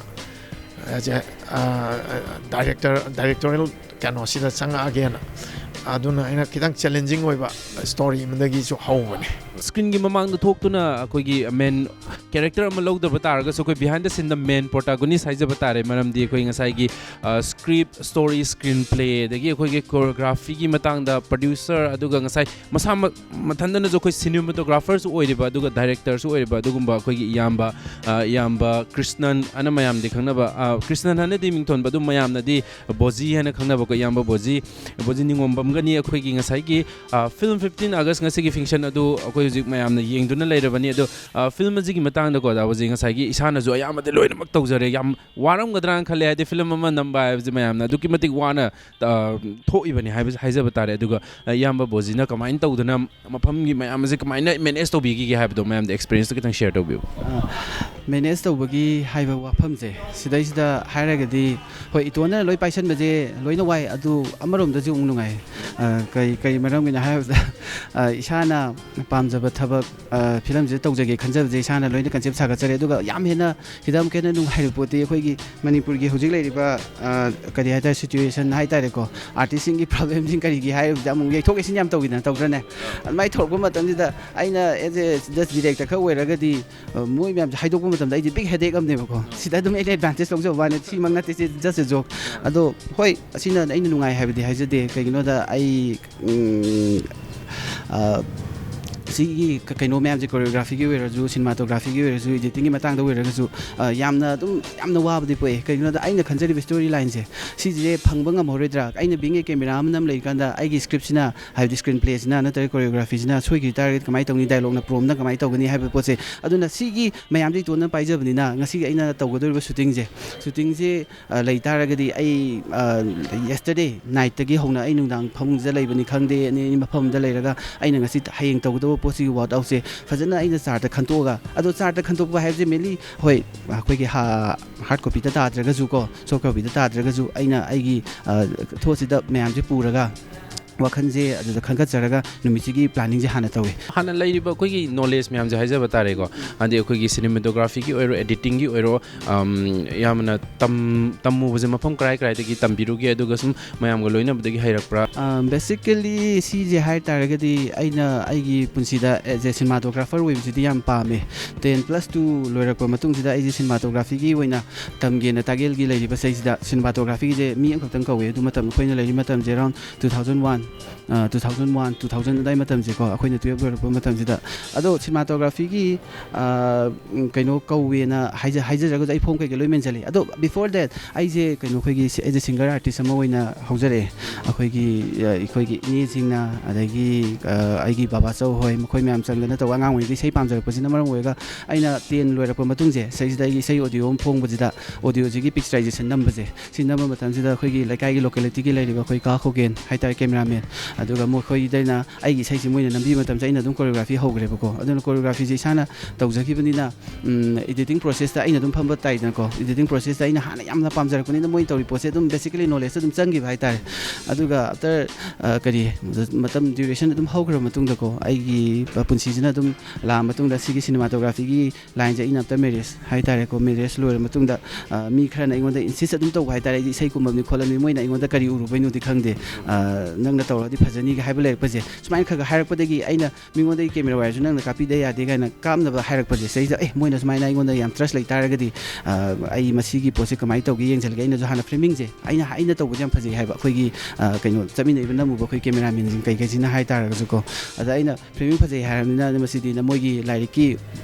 ꯗꯥꯏꯔꯦꯛꯇꯔ, ꯗꯥꯏꯔꯦꯛꯇꯣꯔꯤꯌꯦꯜ ꯀꯩꯅꯣꯁꯤꯗ ꯆꯪꯉꯛꯑꯒꯦꯅ꯫ ꯑꯗꯨꯅ ꯑꯩꯅ ꯈꯤꯇꯪ ꯆꯦꯂꯦꯟꯖꯤꯡ ꯑꯣꯏꯕ ꯁ꯭ꯇꯣꯔꯤ ꯑꯃꯗꯒꯤꯁꯨ ꯍꯧꯕꯅꯦ꯫ ꯁ꯭ꯀ꯭ꯔꯤꯟꯒꯤ ꯃꯃꯥꯡꯗ ꯊꯣꯛꯇꯨꯅ ꯑꯩꯈꯣꯏꯒꯤ ꯃꯦꯟ ꯀꯦꯔꯦꯛꯇꯔ ꯑꯃ ꯂꯧꯗꯕ ꯇꯥꯔꯒꯁꯨ, ꯑꯩꯈꯣꯏ ꯕꯤꯍꯥꯏꯟ ꯗ ꯁꯤꯟꯗ ꯃꯦꯟ ꯄ꯭ꯔꯣꯇꯥꯒꯣꯅꯤꯁ ꯍꯥꯏꯖꯕ ꯇꯥꯔꯦ꯫ ꯃꯔꯝꯗꯤ ꯑꯩꯈꯣꯏ ꯉꯁꯥꯏꯒꯤ ꯁ꯭ꯀ꯭ꯔꯤꯞ, ꯁ꯭ꯇꯣꯔꯤ, ꯁ꯭ꯀ꯭ꯔꯤꯟ ꯄ꯭ꯂꯦ, ꯑꯗꯒꯤ ꯑꯩꯈꯣꯏꯒꯤ ꯀꯣꯔꯤꯌꯣꯒ꯭ꯔꯥꯐꯤꯒꯤ ꯃꯇꯥꯡꯗ ꯄ꯭ꯔꯗ꯭ꯌꯨꯁꯔ, ꯑꯗꯨꯒ ꯉꯁꯥꯏ ꯃꯁꯥꯃꯛ ꯃꯊꯟꯇꯅꯁꯨ ꯑꯩꯈꯣꯏ ꯁꯤꯅꯦꯃꯥꯇꯣꯒ꯭ꯔꯥꯐꯔꯁꯨ ꯑꯣꯏꯔꯤꯕ, ꯑꯗꯨꯒ ꯗꯥꯏꯔꯦꯛꯇꯔꯁꯨ ꯑꯣꯏꯔꯤꯕ, ꯑꯗꯨꯒꯨꯝꯕ ꯑꯩꯈꯣꯏꯒꯤ ꯏꯌꯥꯝꯕ, ꯑ, ꯏꯌꯥꯝꯕ ꯀ꯭ꯔꯤꯁꯅꯟ ꯑꯅ ꯃꯌꯥꯝꯗꯤ ꯈꯪꯅꯕ, ꯑ, ꯀ꯭ꯔꯤꯁꯅꯟ ꯍꯥꯏꯅꯗꯤ ꯃꯤꯡꯊꯣꯟꯕ, ꯑꯗꯨꯝ ꯃꯌꯥꯝꯅꯗꯤ ꯕꯣꯖꯤ ꯍꯥꯏꯅ ꯈꯪꯅꯕꯀꯣ, ꯏꯌꯥꯝꯕ ꯕꯣꯖꯤ, ꯕꯣꯖꯤ ꯅꯤꯉꯣꯝꯕꯝꯒꯅꯤ꯫ ꯑꯩꯈꯣꯏꯒꯤ ꯉꯁꯥꯏꯒꯤ, ꯑ, ꯐꯤꯂꯝ ꯐꯤꯐꯇꯤꯟ ꯑꯥꯒꯁ ꯉꯁꯤꯒꯤ ꯐꯪꯁꯟ ꯑꯗꯨ ꯑꯩꯈꯣꯏ ꯍꯧꯖꯤꯛ ꯃꯌꯥꯝꯅ ꯌꯦꯡꯗꯨꯅ ꯂꯩꯔꯕꯅꯤ꯫ ꯑꯗꯣ, ꯑ, ꯐꯤꯂꯝ ꯑꯁꯤꯒꯤ ꯃꯇꯥꯡꯗꯀꯣ, ꯑꯣꯖꯥ ꯕꯣꯖꯤ, ꯉꯁꯥꯏꯒꯤ ꯏꯁꯥꯅꯁꯨ ꯑꯌꯥꯝꯕꯗꯤ ꯂꯣꯏꯅꯃꯛ ꯇꯧꯖꯔꯦ꯫ ꯌꯥꯝ ꯋꯥꯔꯝꯒꯗ꯭ꯔꯥꯅ ꯈꯜꯂꯦ, ꯍꯥꯏꯗꯤ ꯐꯤꯂꯝ ꯑꯃ ꯅꯝꯕ ꯍꯥꯏꯕꯁꯤ ꯃꯌꯥꯝꯅ ꯑꯗꯨꯛꯀꯤ ꯃꯇꯤꯛ ꯋꯥꯅ, ꯑ, ꯊꯣꯛꯏꯕꯅꯤ ꯍꯥꯏꯕꯁꯤ ꯍꯥꯏꯖꯕ ꯇꯥꯔꯦ꯫ ꯑꯗꯨꯒ, ꯑ, ꯏꯌꯥꯝꯕ ꯕꯣꯖꯤꯅ ꯀꯃꯥꯏꯅ ꯇꯧꯗꯅ ꯃꯐꯝꯒꯤ ꯃꯌꯥꯝ ꯑꯁꯤ ꯀꯃꯥꯏꯅ ꯃꯦꯅꯦꯖ ꯇꯧꯕꯤꯈꯤꯒꯦ ꯍꯥꯏꯕꯗꯣ ꯃꯌꯥꯝꯗ ꯑꯦꯛꯁꯄꯤꯔꯤꯌꯦꯟꯁꯇꯣ ꯈꯤꯇꯪ ꯁꯤꯌꯔ ꯇꯧꯕꯤꯌꯨ꯫ ꯃꯦꯅꯦꯖ ꯇꯧꯕꯒꯤ ꯍꯥꯏꯕ ꯋꯥꯐꯝꯁꯦ ꯁꯤꯗꯩꯁꯤꯗ ꯍꯥꯏꯔꯒꯗꯤ, ꯍꯣꯏ, ꯏꯇꯣꯟꯗꯅ ꯂꯣꯏ ꯄꯥꯏꯁꯟꯕꯁꯦ ꯂꯣꯏꯅ ꯋꯥꯏ, ꯑꯗꯨ ꯑꯃꯔꯣꯝꯗꯁꯨ ꯑꯃꯨꯛ ꯅꯨꯡꯉꯥꯏ꯫ ꯑ, ꯀꯩ ꯀꯩ ꯃꯔꯝꯒꯤꯅꯣ ꯍꯥꯏꯕꯗ, ꯑ, ꯏꯁꯥꯅ ꯄꯥꯝꯖꯕ ꯊꯕꯛ, ꯑ, ꯐꯤꯂꯝꯁꯤꯗ ꯇꯧꯖꯒꯦ ꯈꯟꯖꯕꯁꯦ ꯏꯁꯥꯅ ꯂꯣꯏꯅ ꯀꯟꯁꯦꯞ ꯁꯥꯒꯠꯆꯔꯦ꯫ ꯑꯗꯨꯒ ꯌꯥꯝ ꯍꯦꯟꯅ ꯁꯤꯗ ꯑꯃꯨꯛꯀ ꯍꯦꯟꯅ ꯅꯨꯡꯉꯥꯏꯕ ꯄꯣꯠꯇꯤ ꯑꯩꯈꯣꯏꯒꯤ ꯃꯅꯤꯄꯨꯔꯒꯤ ꯍꯧꯖꯤꯛ ꯂꯩꯔꯤꯕ, ꯑ, ꯀꯔꯤ ꯍꯥꯏꯇꯥꯔꯦ, ꯁꯤꯆꯨꯋꯦꯁꯟ ꯍꯥꯏꯇꯥꯔꯦꯀꯣ, ꯑꯥꯔꯇꯤꯁꯁꯤꯡꯒꯤ ꯄ꯭ꯔꯣꯕ꯭ꯂꯦꯝꯁꯤꯡ ꯀꯔꯤꯒꯤ ꯍꯥꯏꯔꯤꯕꯗ ꯑꯃꯨꯛ ꯌꯩꯊꯣꯛ ꯌꯩꯁꯤꯟ ꯌꯥꯝ ꯇꯧꯈꯤꯗꯅ, ꯇꯧꯗ꯭ꯔꯅꯦ? ꯑꯗꯨꯃꯥꯏꯅ ꯊꯣꯛꯂꯛꯄ ꯃꯇꯝꯁꯤꯗ ꯑꯩꯅ ꯑꯦꯖ ꯑꯦ ꯖꯁ ꯗꯤꯔꯦꯛꯇꯔ ꯈꯛ ꯑꯣꯏꯔꯒꯗꯤ, ꯑ, ꯃꯣꯏ ꯃꯌꯥꯝꯁꯦ ꯍꯥꯏꯗꯣꯛꯄ ꯃꯇꯝꯗ ꯑꯩꯗꯤ ꯕꯤꯛ ꯍꯦꯗꯦꯛ ꯑꯃꯅꯦꯕꯀꯣ꯫ ꯁꯤꯗ ꯑꯗꯨꯝ ꯑꯩꯅ ꯑꯦꯗꯚꯥꯟꯇꯦꯖ ꯂꯧꯖꯕ ꯋꯥꯅꯤ, ꯁꯤꯃꯛ ꯅꯠꯇꯦ, ꯁꯤ ꯖꯁ ꯑꯦ ꯖꯣꯛ꯫ ꯑꯗꯣ ꯍꯣꯏ, ꯑꯁꯤꯅ ꯑꯩꯅ ꯅꯨꯡꯉꯥꯏ ꯍꯥꯏꯕꯗꯤ ꯍꯥꯏꯖꯗꯦ꯫ ꯀꯩꯒꯤꯅꯣꯗ ꯑꯩ, ꯎꯝ, ꯑ, ꯁꯤꯒꯤ ꯀ-, ꯀꯩꯅꯣ ꯃꯌꯥꯝꯁꯦ, ꯀꯣꯔꯤꯌꯣꯒ꯭ꯔꯥꯐꯤꯒꯤ ꯑꯣꯏꯔꯁꯨ, ꯁꯤꯅꯦꯃꯥꯇꯣꯒ꯭ꯔꯥꯐꯤꯒꯤ ꯑꯣꯏꯔꯁꯨ, ꯏꯗꯤꯇꯤꯡꯒꯤ ꯃꯇꯥꯡꯗ ꯑꯣꯏꯔꯒꯁꯨ, ꯑ, ꯌꯥꯝꯅ ꯑꯗꯨꯝ ꯌꯥꯝꯅ ꯋꯥꯕꯗꯤ ꯄꯣꯛꯑꯦ꯫ ꯀꯩꯒꯤꯅꯣꯗ ꯑꯩꯅ ꯈꯟꯖꯔꯤꯕ ꯁ꯭ꯇꯣꯔꯤ ꯂꯥꯏꯟꯁꯦ ꯁꯤꯁꯦ ꯐꯪꯕ ꯉꯝꯍꯧꯔꯣꯏꯗ꯭ꯔꯥ? ꯑꯩꯅ ꯕꯤꯡ ꯑꯦ ꯀꯦꯃꯦꯔꯥ ꯑꯃ ꯅꯝ ꯂꯩꯔꯤꯀꯥꯟꯗ ꯑꯩꯒꯤ ꯁ꯭ꯀ꯭ꯔꯤꯞꯁꯤꯅ, ꯍꯥꯏꯕꯗꯤ ꯁ꯭ꯀ꯭ꯔꯤꯟ ꯄ꯭ꯂꯦꯁꯤꯅ ꯅꯠꯇ꯭ꯔꯒ ꯀꯣꯔꯤꯌꯣꯒ꯭ꯔꯥꯐꯤꯁꯤꯅ ꯁꯣꯏꯈꯤ ꯇꯥꯔꯒꯗꯤ ꯀꯃꯥꯏꯅ ꯇꯧꯅꯤ? ꯗꯥꯏꯂꯣꯛꯅ ꯄ꯭ꯔꯣꯝꯅ ꯀꯃꯥꯏꯅ ꯇꯧꯒꯅꯤ ꯍꯥꯏꯕ ꯄꯣꯠꯁꯦ꯫ ꯑꯗꯨꯅ ꯁꯤꯒꯤ ꯃꯌꯥꯝꯁꯦ ꯏꯇꯣꯟꯅ ꯄꯥꯏꯖꯕꯅꯤꯅ ꯉꯁꯤꯒꯤ ꯑꯩꯅ ꯇꯧꯒꯗꯧꯔꯤꯕ ꯁꯨꯇꯤꯡꯁꯦ, ꯁꯨꯇꯤꯡꯁꯦ, ꯑ, ꯂꯩ ꯇꯥꯔꯒꯗꯤ ꯑꯩ, ꯑ, ꯌꯦꯁꯇꯔꯗꯦ ꯅꯥꯏꯠꯇꯒꯤ ꯍꯧꯅ ꯑꯩ ꯅꯨꯡꯗꯥꯡ ꯐꯃꯨꯡꯁꯤꯗ ꯂꯩꯕꯅꯤ ꯈꯪꯗꯦ, ꯑꯅꯤ ꯑꯅꯤ ꯃꯐꯝ ꯑꯃꯗ ꯂꯩꯔꯒ ꯑꯩꯅ ꯉꯁꯤ ꯍꯌꯦꯡ ꯇꯧꯒꯗꯧꯕ ꯄꯣꯠ ꯁꯤꯒꯤ ꯋꯥꯔꯛ ꯑꯥꯎꯠꯁꯦ ꯐꯖꯅ ꯑꯩꯅ ꯆꯥꯔꯠꯇ ꯈꯟꯇꯣꯛꯑꯒ, ꯑꯗꯣ ꯆꯥꯔꯠꯇ ꯈꯟꯇꯣꯛꯄ ꯍꯥꯏꯕꯁꯦ mainly, ꯍꯣꯏ, ꯑꯩꯈꯣꯏꯒꯤ ꯍꯥꯔꯗ ꯀꯣꯄꯤꯗ ꯇꯥꯗ꯭ꯔꯒꯁꯨ ꯀꯣ, ꯁꯣꯐ ꯀꯣꯄꯤꯗ ꯇꯥꯗ꯭ꯔꯒꯁꯨ, ꯑꯩꯅ ꯑꯩꯒꯤ ꯊꯣꯠꯁꯤꯗ ꯃꯌꯥꯝꯁꯦ ꯄꯨꯔꯒ, ꯋꯥꯈꯜꯁꯦ ꯑꯗꯨꯗ ꯈꯟꯒꯠꯆꯔꯒ ꯅꯨꯃꯤꯠꯁꯤꯒꯤ ꯄ꯭ꯂꯥꯅꯤꯡꯁꯦ ꯍꯥꯟꯅ ꯇꯧꯋꯤ꯫ ꯍꯥꯟꯅ ꯂꯩꯔꯤꯕ ꯑꯩꯈꯣꯏꯒꯤ ꯅꯣꯂꯦꯖ ꯃꯌꯥꯝꯁꯦ ꯍꯥꯏꯖꯕ ꯇꯥꯔꯦꯀꯣ, ꯍꯥꯏꯗꯤ ꯑꯩꯈꯣꯏꯒꯤ ꯁꯤꯅꯦꯃꯦꯇꯣꯒ꯭ꯔꯥꯐꯤꯒꯤ ꯑꯣꯏꯔꯣ, ꯑꯦꯗꯤꯇꯤꯡꯒꯤ ꯑꯣꯏꯔꯣ, ꯌꯥꯝꯅ ꯇꯝꯃꯨꯕꯁꯦ ꯃꯐꯝ ꯀꯔꯥꯏ ꯀꯔꯥꯏꯗꯒꯤ ꯇꯝꯕꯤꯔꯨꯒꯦ, ꯑꯗꯨꯒ ꯁꯨꯝ ꯃꯌꯥꯝꯒ ꯂꯣꯏꯅꯕꯗꯒꯤ ꯍꯩꯔꯛꯄ꯭ꯔꯥ? ꯕꯦꯁꯤꯀꯦꯜꯂꯤ ꯁꯤꯁꯦ ꯍꯥꯏ ꯇꯥꯔꯒꯗꯤ, ꯑꯩꯅ ꯑꯩꯒꯤ ꯄꯨꯟꯁꯤꯗ ꯑꯦꯖ ꯑꯦ ꯁꯤꯅꯦꯃꯥꯇꯣꯒ꯭ꯔꯥꯐꯔ ꯑꯣꯏꯕꯁꯤꯗꯤ ꯌꯥꯝ ꯄꯥꯝꯃꯦ꯫ ꯇꯦꯟ ꯄ꯭ꯂꯁ ꯇꯨ ꯂꯣꯏꯔꯛꯄ ꯃꯇꯨꯡꯁꯤꯗ ꯑꯩꯁꯦ ꯁꯤꯅꯦꯃꯥꯇꯣꯒ꯭ꯔꯥꯐꯤꯒꯤ ꯑꯣꯏꯅ ꯇꯝꯒꯦꯅ ꯇꯥꯛꯌꯦꯜꯒꯤ ꯂꯩꯔꯤꯕ ꯆꯍꯤꯁꯤꯗ ꯁꯤꯅꯦꯃꯥꯇꯣꯒ꯭ꯔꯥꯐꯤꯒꯤꯁꯦ ꯃꯤ ꯑꯃꯈꯛꯇꯪ ꯀꯧꯋꯦ꯫ ꯑꯗꯨ ꯃꯇꯝ ꯑꯩꯈꯣꯏꯅ ꯂꯩꯔꯤ ꯃꯇꯝꯁꯦ around two thousand one, two thousand one, two thousand ꯑꯗꯨꯋꯥꯏ ꯃꯇꯝꯁꯦꯀꯣ, ꯑꯩꯈꯣꯏꯅ ꯇꯨꯌꯦꯜꯞ ꯂꯣꯏꯔꯛꯄ ꯃꯇꯝꯁꯤꯗ꯫ ꯑꯗꯣ ꯁꯤꯅꯦꯃꯥꯇꯣꯒ꯭ꯔꯥꯐꯤꯒꯤ ꯀꯩꯅꯣ ꯀꯧꯋꯦꯅ ꯍꯥꯏꯖ ꯍꯥꯏꯖꯔꯒꯁꯨ ꯑꯩ ꯐꯣꯝ ꯀꯩꯀꯩ ꯂꯣꯏ ꯃꯦꯟꯁꯤꯜꯂꯤ꯫ ꯑꯗꯣ before that ꯑꯩꯁꯦ ꯀꯩꯅꯣ ꯑꯩꯈꯣꯏꯒꯤ as a singer artist ꯑꯃ ꯑꯣꯏꯅ ꯍꯧꯖꯔꯛꯑꯦ꯫ ꯑꯩꯈꯣꯏꯒꯤ ꯑꯩꯈꯣꯏꯒꯤ ꯏꯅꯦꯁꯤꯡꯅ, ꯑꯗꯒꯤ ꯑꯩꯒꯤ ꯕꯕꯥꯆꯧ ꯍꯣꯏ, ꯃꯈꯣꯏ ꯃꯌꯥꯝ ꯆꯪꯗꯅ ꯇꯧꯕ, ꯑꯉꯥꯡ ꯑꯣꯏꯔꯤꯉꯩꯗ ꯏꯁꯩ ꯄꯥꯝꯖꯔꯛꯄꯁꯤꯅ ꯃꯔꯝ ꯑꯣꯏꯔꯒ ꯑꯩꯅ ꯇꯦꯟ ꯂꯣꯏꯔꯛꯄ ꯃꯇꯨꯡꯁꯦ, ꯁꯤꯗꯩꯁꯤꯗ ꯑꯩꯒꯤ ꯏꯁꯩ ꯑꯣꯗꯤꯑꯣ ꯑꯃ ꯐꯣꯡꯕꯁꯤꯗ, ꯑꯣꯗꯤꯑꯣꯁꯤꯒꯤ ꯄꯤꯛꯆꯔꯥꯏꯖꯦꯁꯟ ꯅꯝꯕꯁꯦ, ꯁꯤ ꯅꯝꯕ ꯃꯇꯝꯁꯤꯗ ꯑꯩꯈꯣꯏꯒꯤ ꯂꯩꯀꯥꯏꯒꯤ ꯂꯣꯀꯦꯂꯤꯇꯤꯒꯤ ꯂꯩꯔꯤꯕ ꯑꯩꯈꯣꯏ ꯀꯥ ꯈꯣꯒꯦꯟ ꯍꯥꯏꯇꯥꯔꯦ, ꯀꯦꯃꯦꯔꯥꯃꯦꯟ, ꯑꯗꯨꯒ ꯃꯈꯣꯏꯗꯩꯅ ꯑꯩꯒꯤ ꯏꯁꯩꯁꯤ ꯃꯣꯏꯅ ꯅꯝꯕꯤꯕ ꯃꯇꯝꯁꯤꯗ ꯑꯩꯅ ꯑꯗꯨꯝ ꯀꯣꯔꯤꯌꯣꯒ꯭ꯔꯥꯐꯤ ꯍꯧꯈ꯭ꯔꯦꯕꯀꯣ꯫ ꯑꯗꯨꯅ ꯀꯣꯔꯤꯌꯣꯒ꯭ꯔꯥꯐꯤꯁꯦ ꯏꯁꯥꯅ ꯇꯧꯖꯈꯤꯕꯅꯤꯅ, ꯏꯗꯤꯇꯤꯡ ꯄ꯭ꯔꯣꯁꯦꯁꯇ ꯑꯩꯅ ꯑꯗꯨꯝ ꯐꯝꯕ ꯇꯥꯏꯗꯅꯀꯣ꯫ ꯏꯗꯤꯇꯤꯡ ꯄ꯭ꯔꯣꯁꯦꯁꯇ ꯑꯩꯅ ꯍꯥꯟꯅ ꯌꯥꯝꯅ ꯄꯥꯝꯖꯔꯛꯄꯅꯤꯅ ꯃꯣꯏꯅ ꯇꯧꯔꯤ ꯄꯣꯠꯁꯦ ꯑꯗꯨꯝ basically ꯅꯣꯂꯦꯖꯇ ꯑꯗꯨꯝ ꯆꯪꯈꯤꯕ ꯍꯥꯏꯇꯥꯔꯦ꯫ ꯑꯗꯨꯒ after ꯀꯔꯤ ꯃꯇꯝ ꯗ꯭ꯌꯨꯔꯦꯁꯟ ꯑꯗꯨꯝ ꯍꯧꯈ꯭ꯔꯕ ꯃꯇꯨꯡꯗꯀꯣ, ꯑꯩꯒꯤ ꯄꯨꯟꯁꯤꯁꯤꯅ ꯑꯗꯨꯝ ꯂꯥꯛꯑ ꯃꯇꯨꯡꯗ ꯁꯤꯒꯤ ꯁꯤꯅꯦꯃꯥꯇꯣꯒ꯭ꯔꯥꯐꯤꯒꯤ ꯂꯥꯏꯟꯁꯦ ꯑꯩꯅ after marriage ꯍꯥꯏꯇꯥꯔꯦꯀꯣ, ꯃꯦꯔꯦꯖ ꯂꯣꯏꯔ ꯃꯇꯨꯡꯗ, ꯑ, ꯃꯤ ꯈꯔꯅ ꯑꯩꯉꯣꯟꯗ insist ꯑꯗꯨꯝ ꯇꯧꯕ ꯍꯥꯏꯇꯥꯔꯦ, ꯑꯩꯁꯦ ꯏꯁꯩ ꯀꯨꯝꯕꯅꯤ ꯈꯣꯠꯂꯝꯅꯤ, ꯃꯣꯏꯅ ꯑꯩꯉꯣꯟꯗ ꯀꯔꯤ ꯎꯔꯨꯕꯩꯅꯣꯗꯤ ꯈꯪꯗꯦ, ꯑ, "ꯅꯪꯅ ꯇꯧꯔꯗꯤ ꯐꯖꯅꯤꯒ" ꯍꯥꯏꯕ ꯂꯩꯔꯛꯄꯁꯦ, ꯁꯨꯃꯥꯏꯅ ꯈꯔ ꯈꯔ ꯍꯥꯏꯔꯛꯄꯗꯒꯤ ꯑꯩꯅ ꯃꯤꯉꯣꯟꯗꯒꯤ ꯀꯦꯃꯦꯔꯥ ꯋꯥꯏꯔꯁꯨ ꯅꯪꯅ ꯀꯥꯞꯄꯤꯗ ꯌꯥꯗꯦ ꯀꯥꯏꯅ ꯀꯥꯞꯅꯕ ꯍꯥꯏꯔꯛꯄꯁꯦ, ꯁꯤꯗꯩꯁꯤꯗ, "ꯑꯦ, ꯃꯣꯏꯅ ꯁꯨꯃꯥꯏꯅ ꯑꯩꯉꯣꯟꯗ ꯌꯥꯝ ꯇ꯭ꯔꯁ ꯂꯩ ꯇꯥꯔꯒꯗꯤ, ꯑ, ꯑꯩ ꯃꯁꯤꯒꯤ ꯄꯣꯠꯁꯦ ꯀꯃꯥꯏꯅ ꯇꯧꯒꯦ ꯌꯦꯡꯁꯤꯜꯂꯒꯦ"꯫ ꯑꯩꯅꯁꯨ ꯍꯥꯟꯅ ꯐ꯭ꯔꯦꯃꯤꯡꯁꯦ ꯑꯩꯅ, ꯑꯩꯅ ꯇꯧꯕꯁꯦ ꯌꯥꯝ ꯐꯖꯩ ꯍꯥꯏꯕ, ꯑꯩꯈꯣꯏꯒꯤ, ꯑ, ꯀꯩꯅꯣ, ꯆꯠꯃꯤꯟꯅꯔꯤꯕ ꯅꯝꯃꯨꯕ ꯑꯩꯈꯣꯏ ꯀꯦꯃꯦꯔꯥꯃꯦꯟꯁꯤꯡ ꯀꯩꯀꯩꯁꯤꯅ ꯍꯥꯏꯇꯥꯔꯒꯁꯨꯀꯣ꯫ ꯑꯗ ꯑꯩꯅ ꯐ꯭ꯔꯦꯃꯤꯡ ꯐꯖꯩ ꯍꯥꯏꯔꯕꯅꯤꯅ ꯃꯁꯤꯗꯤ ꯅ-, ꯃꯣꯏꯒꯤ ꯂꯥꯏꯔꯤꯛꯀꯤ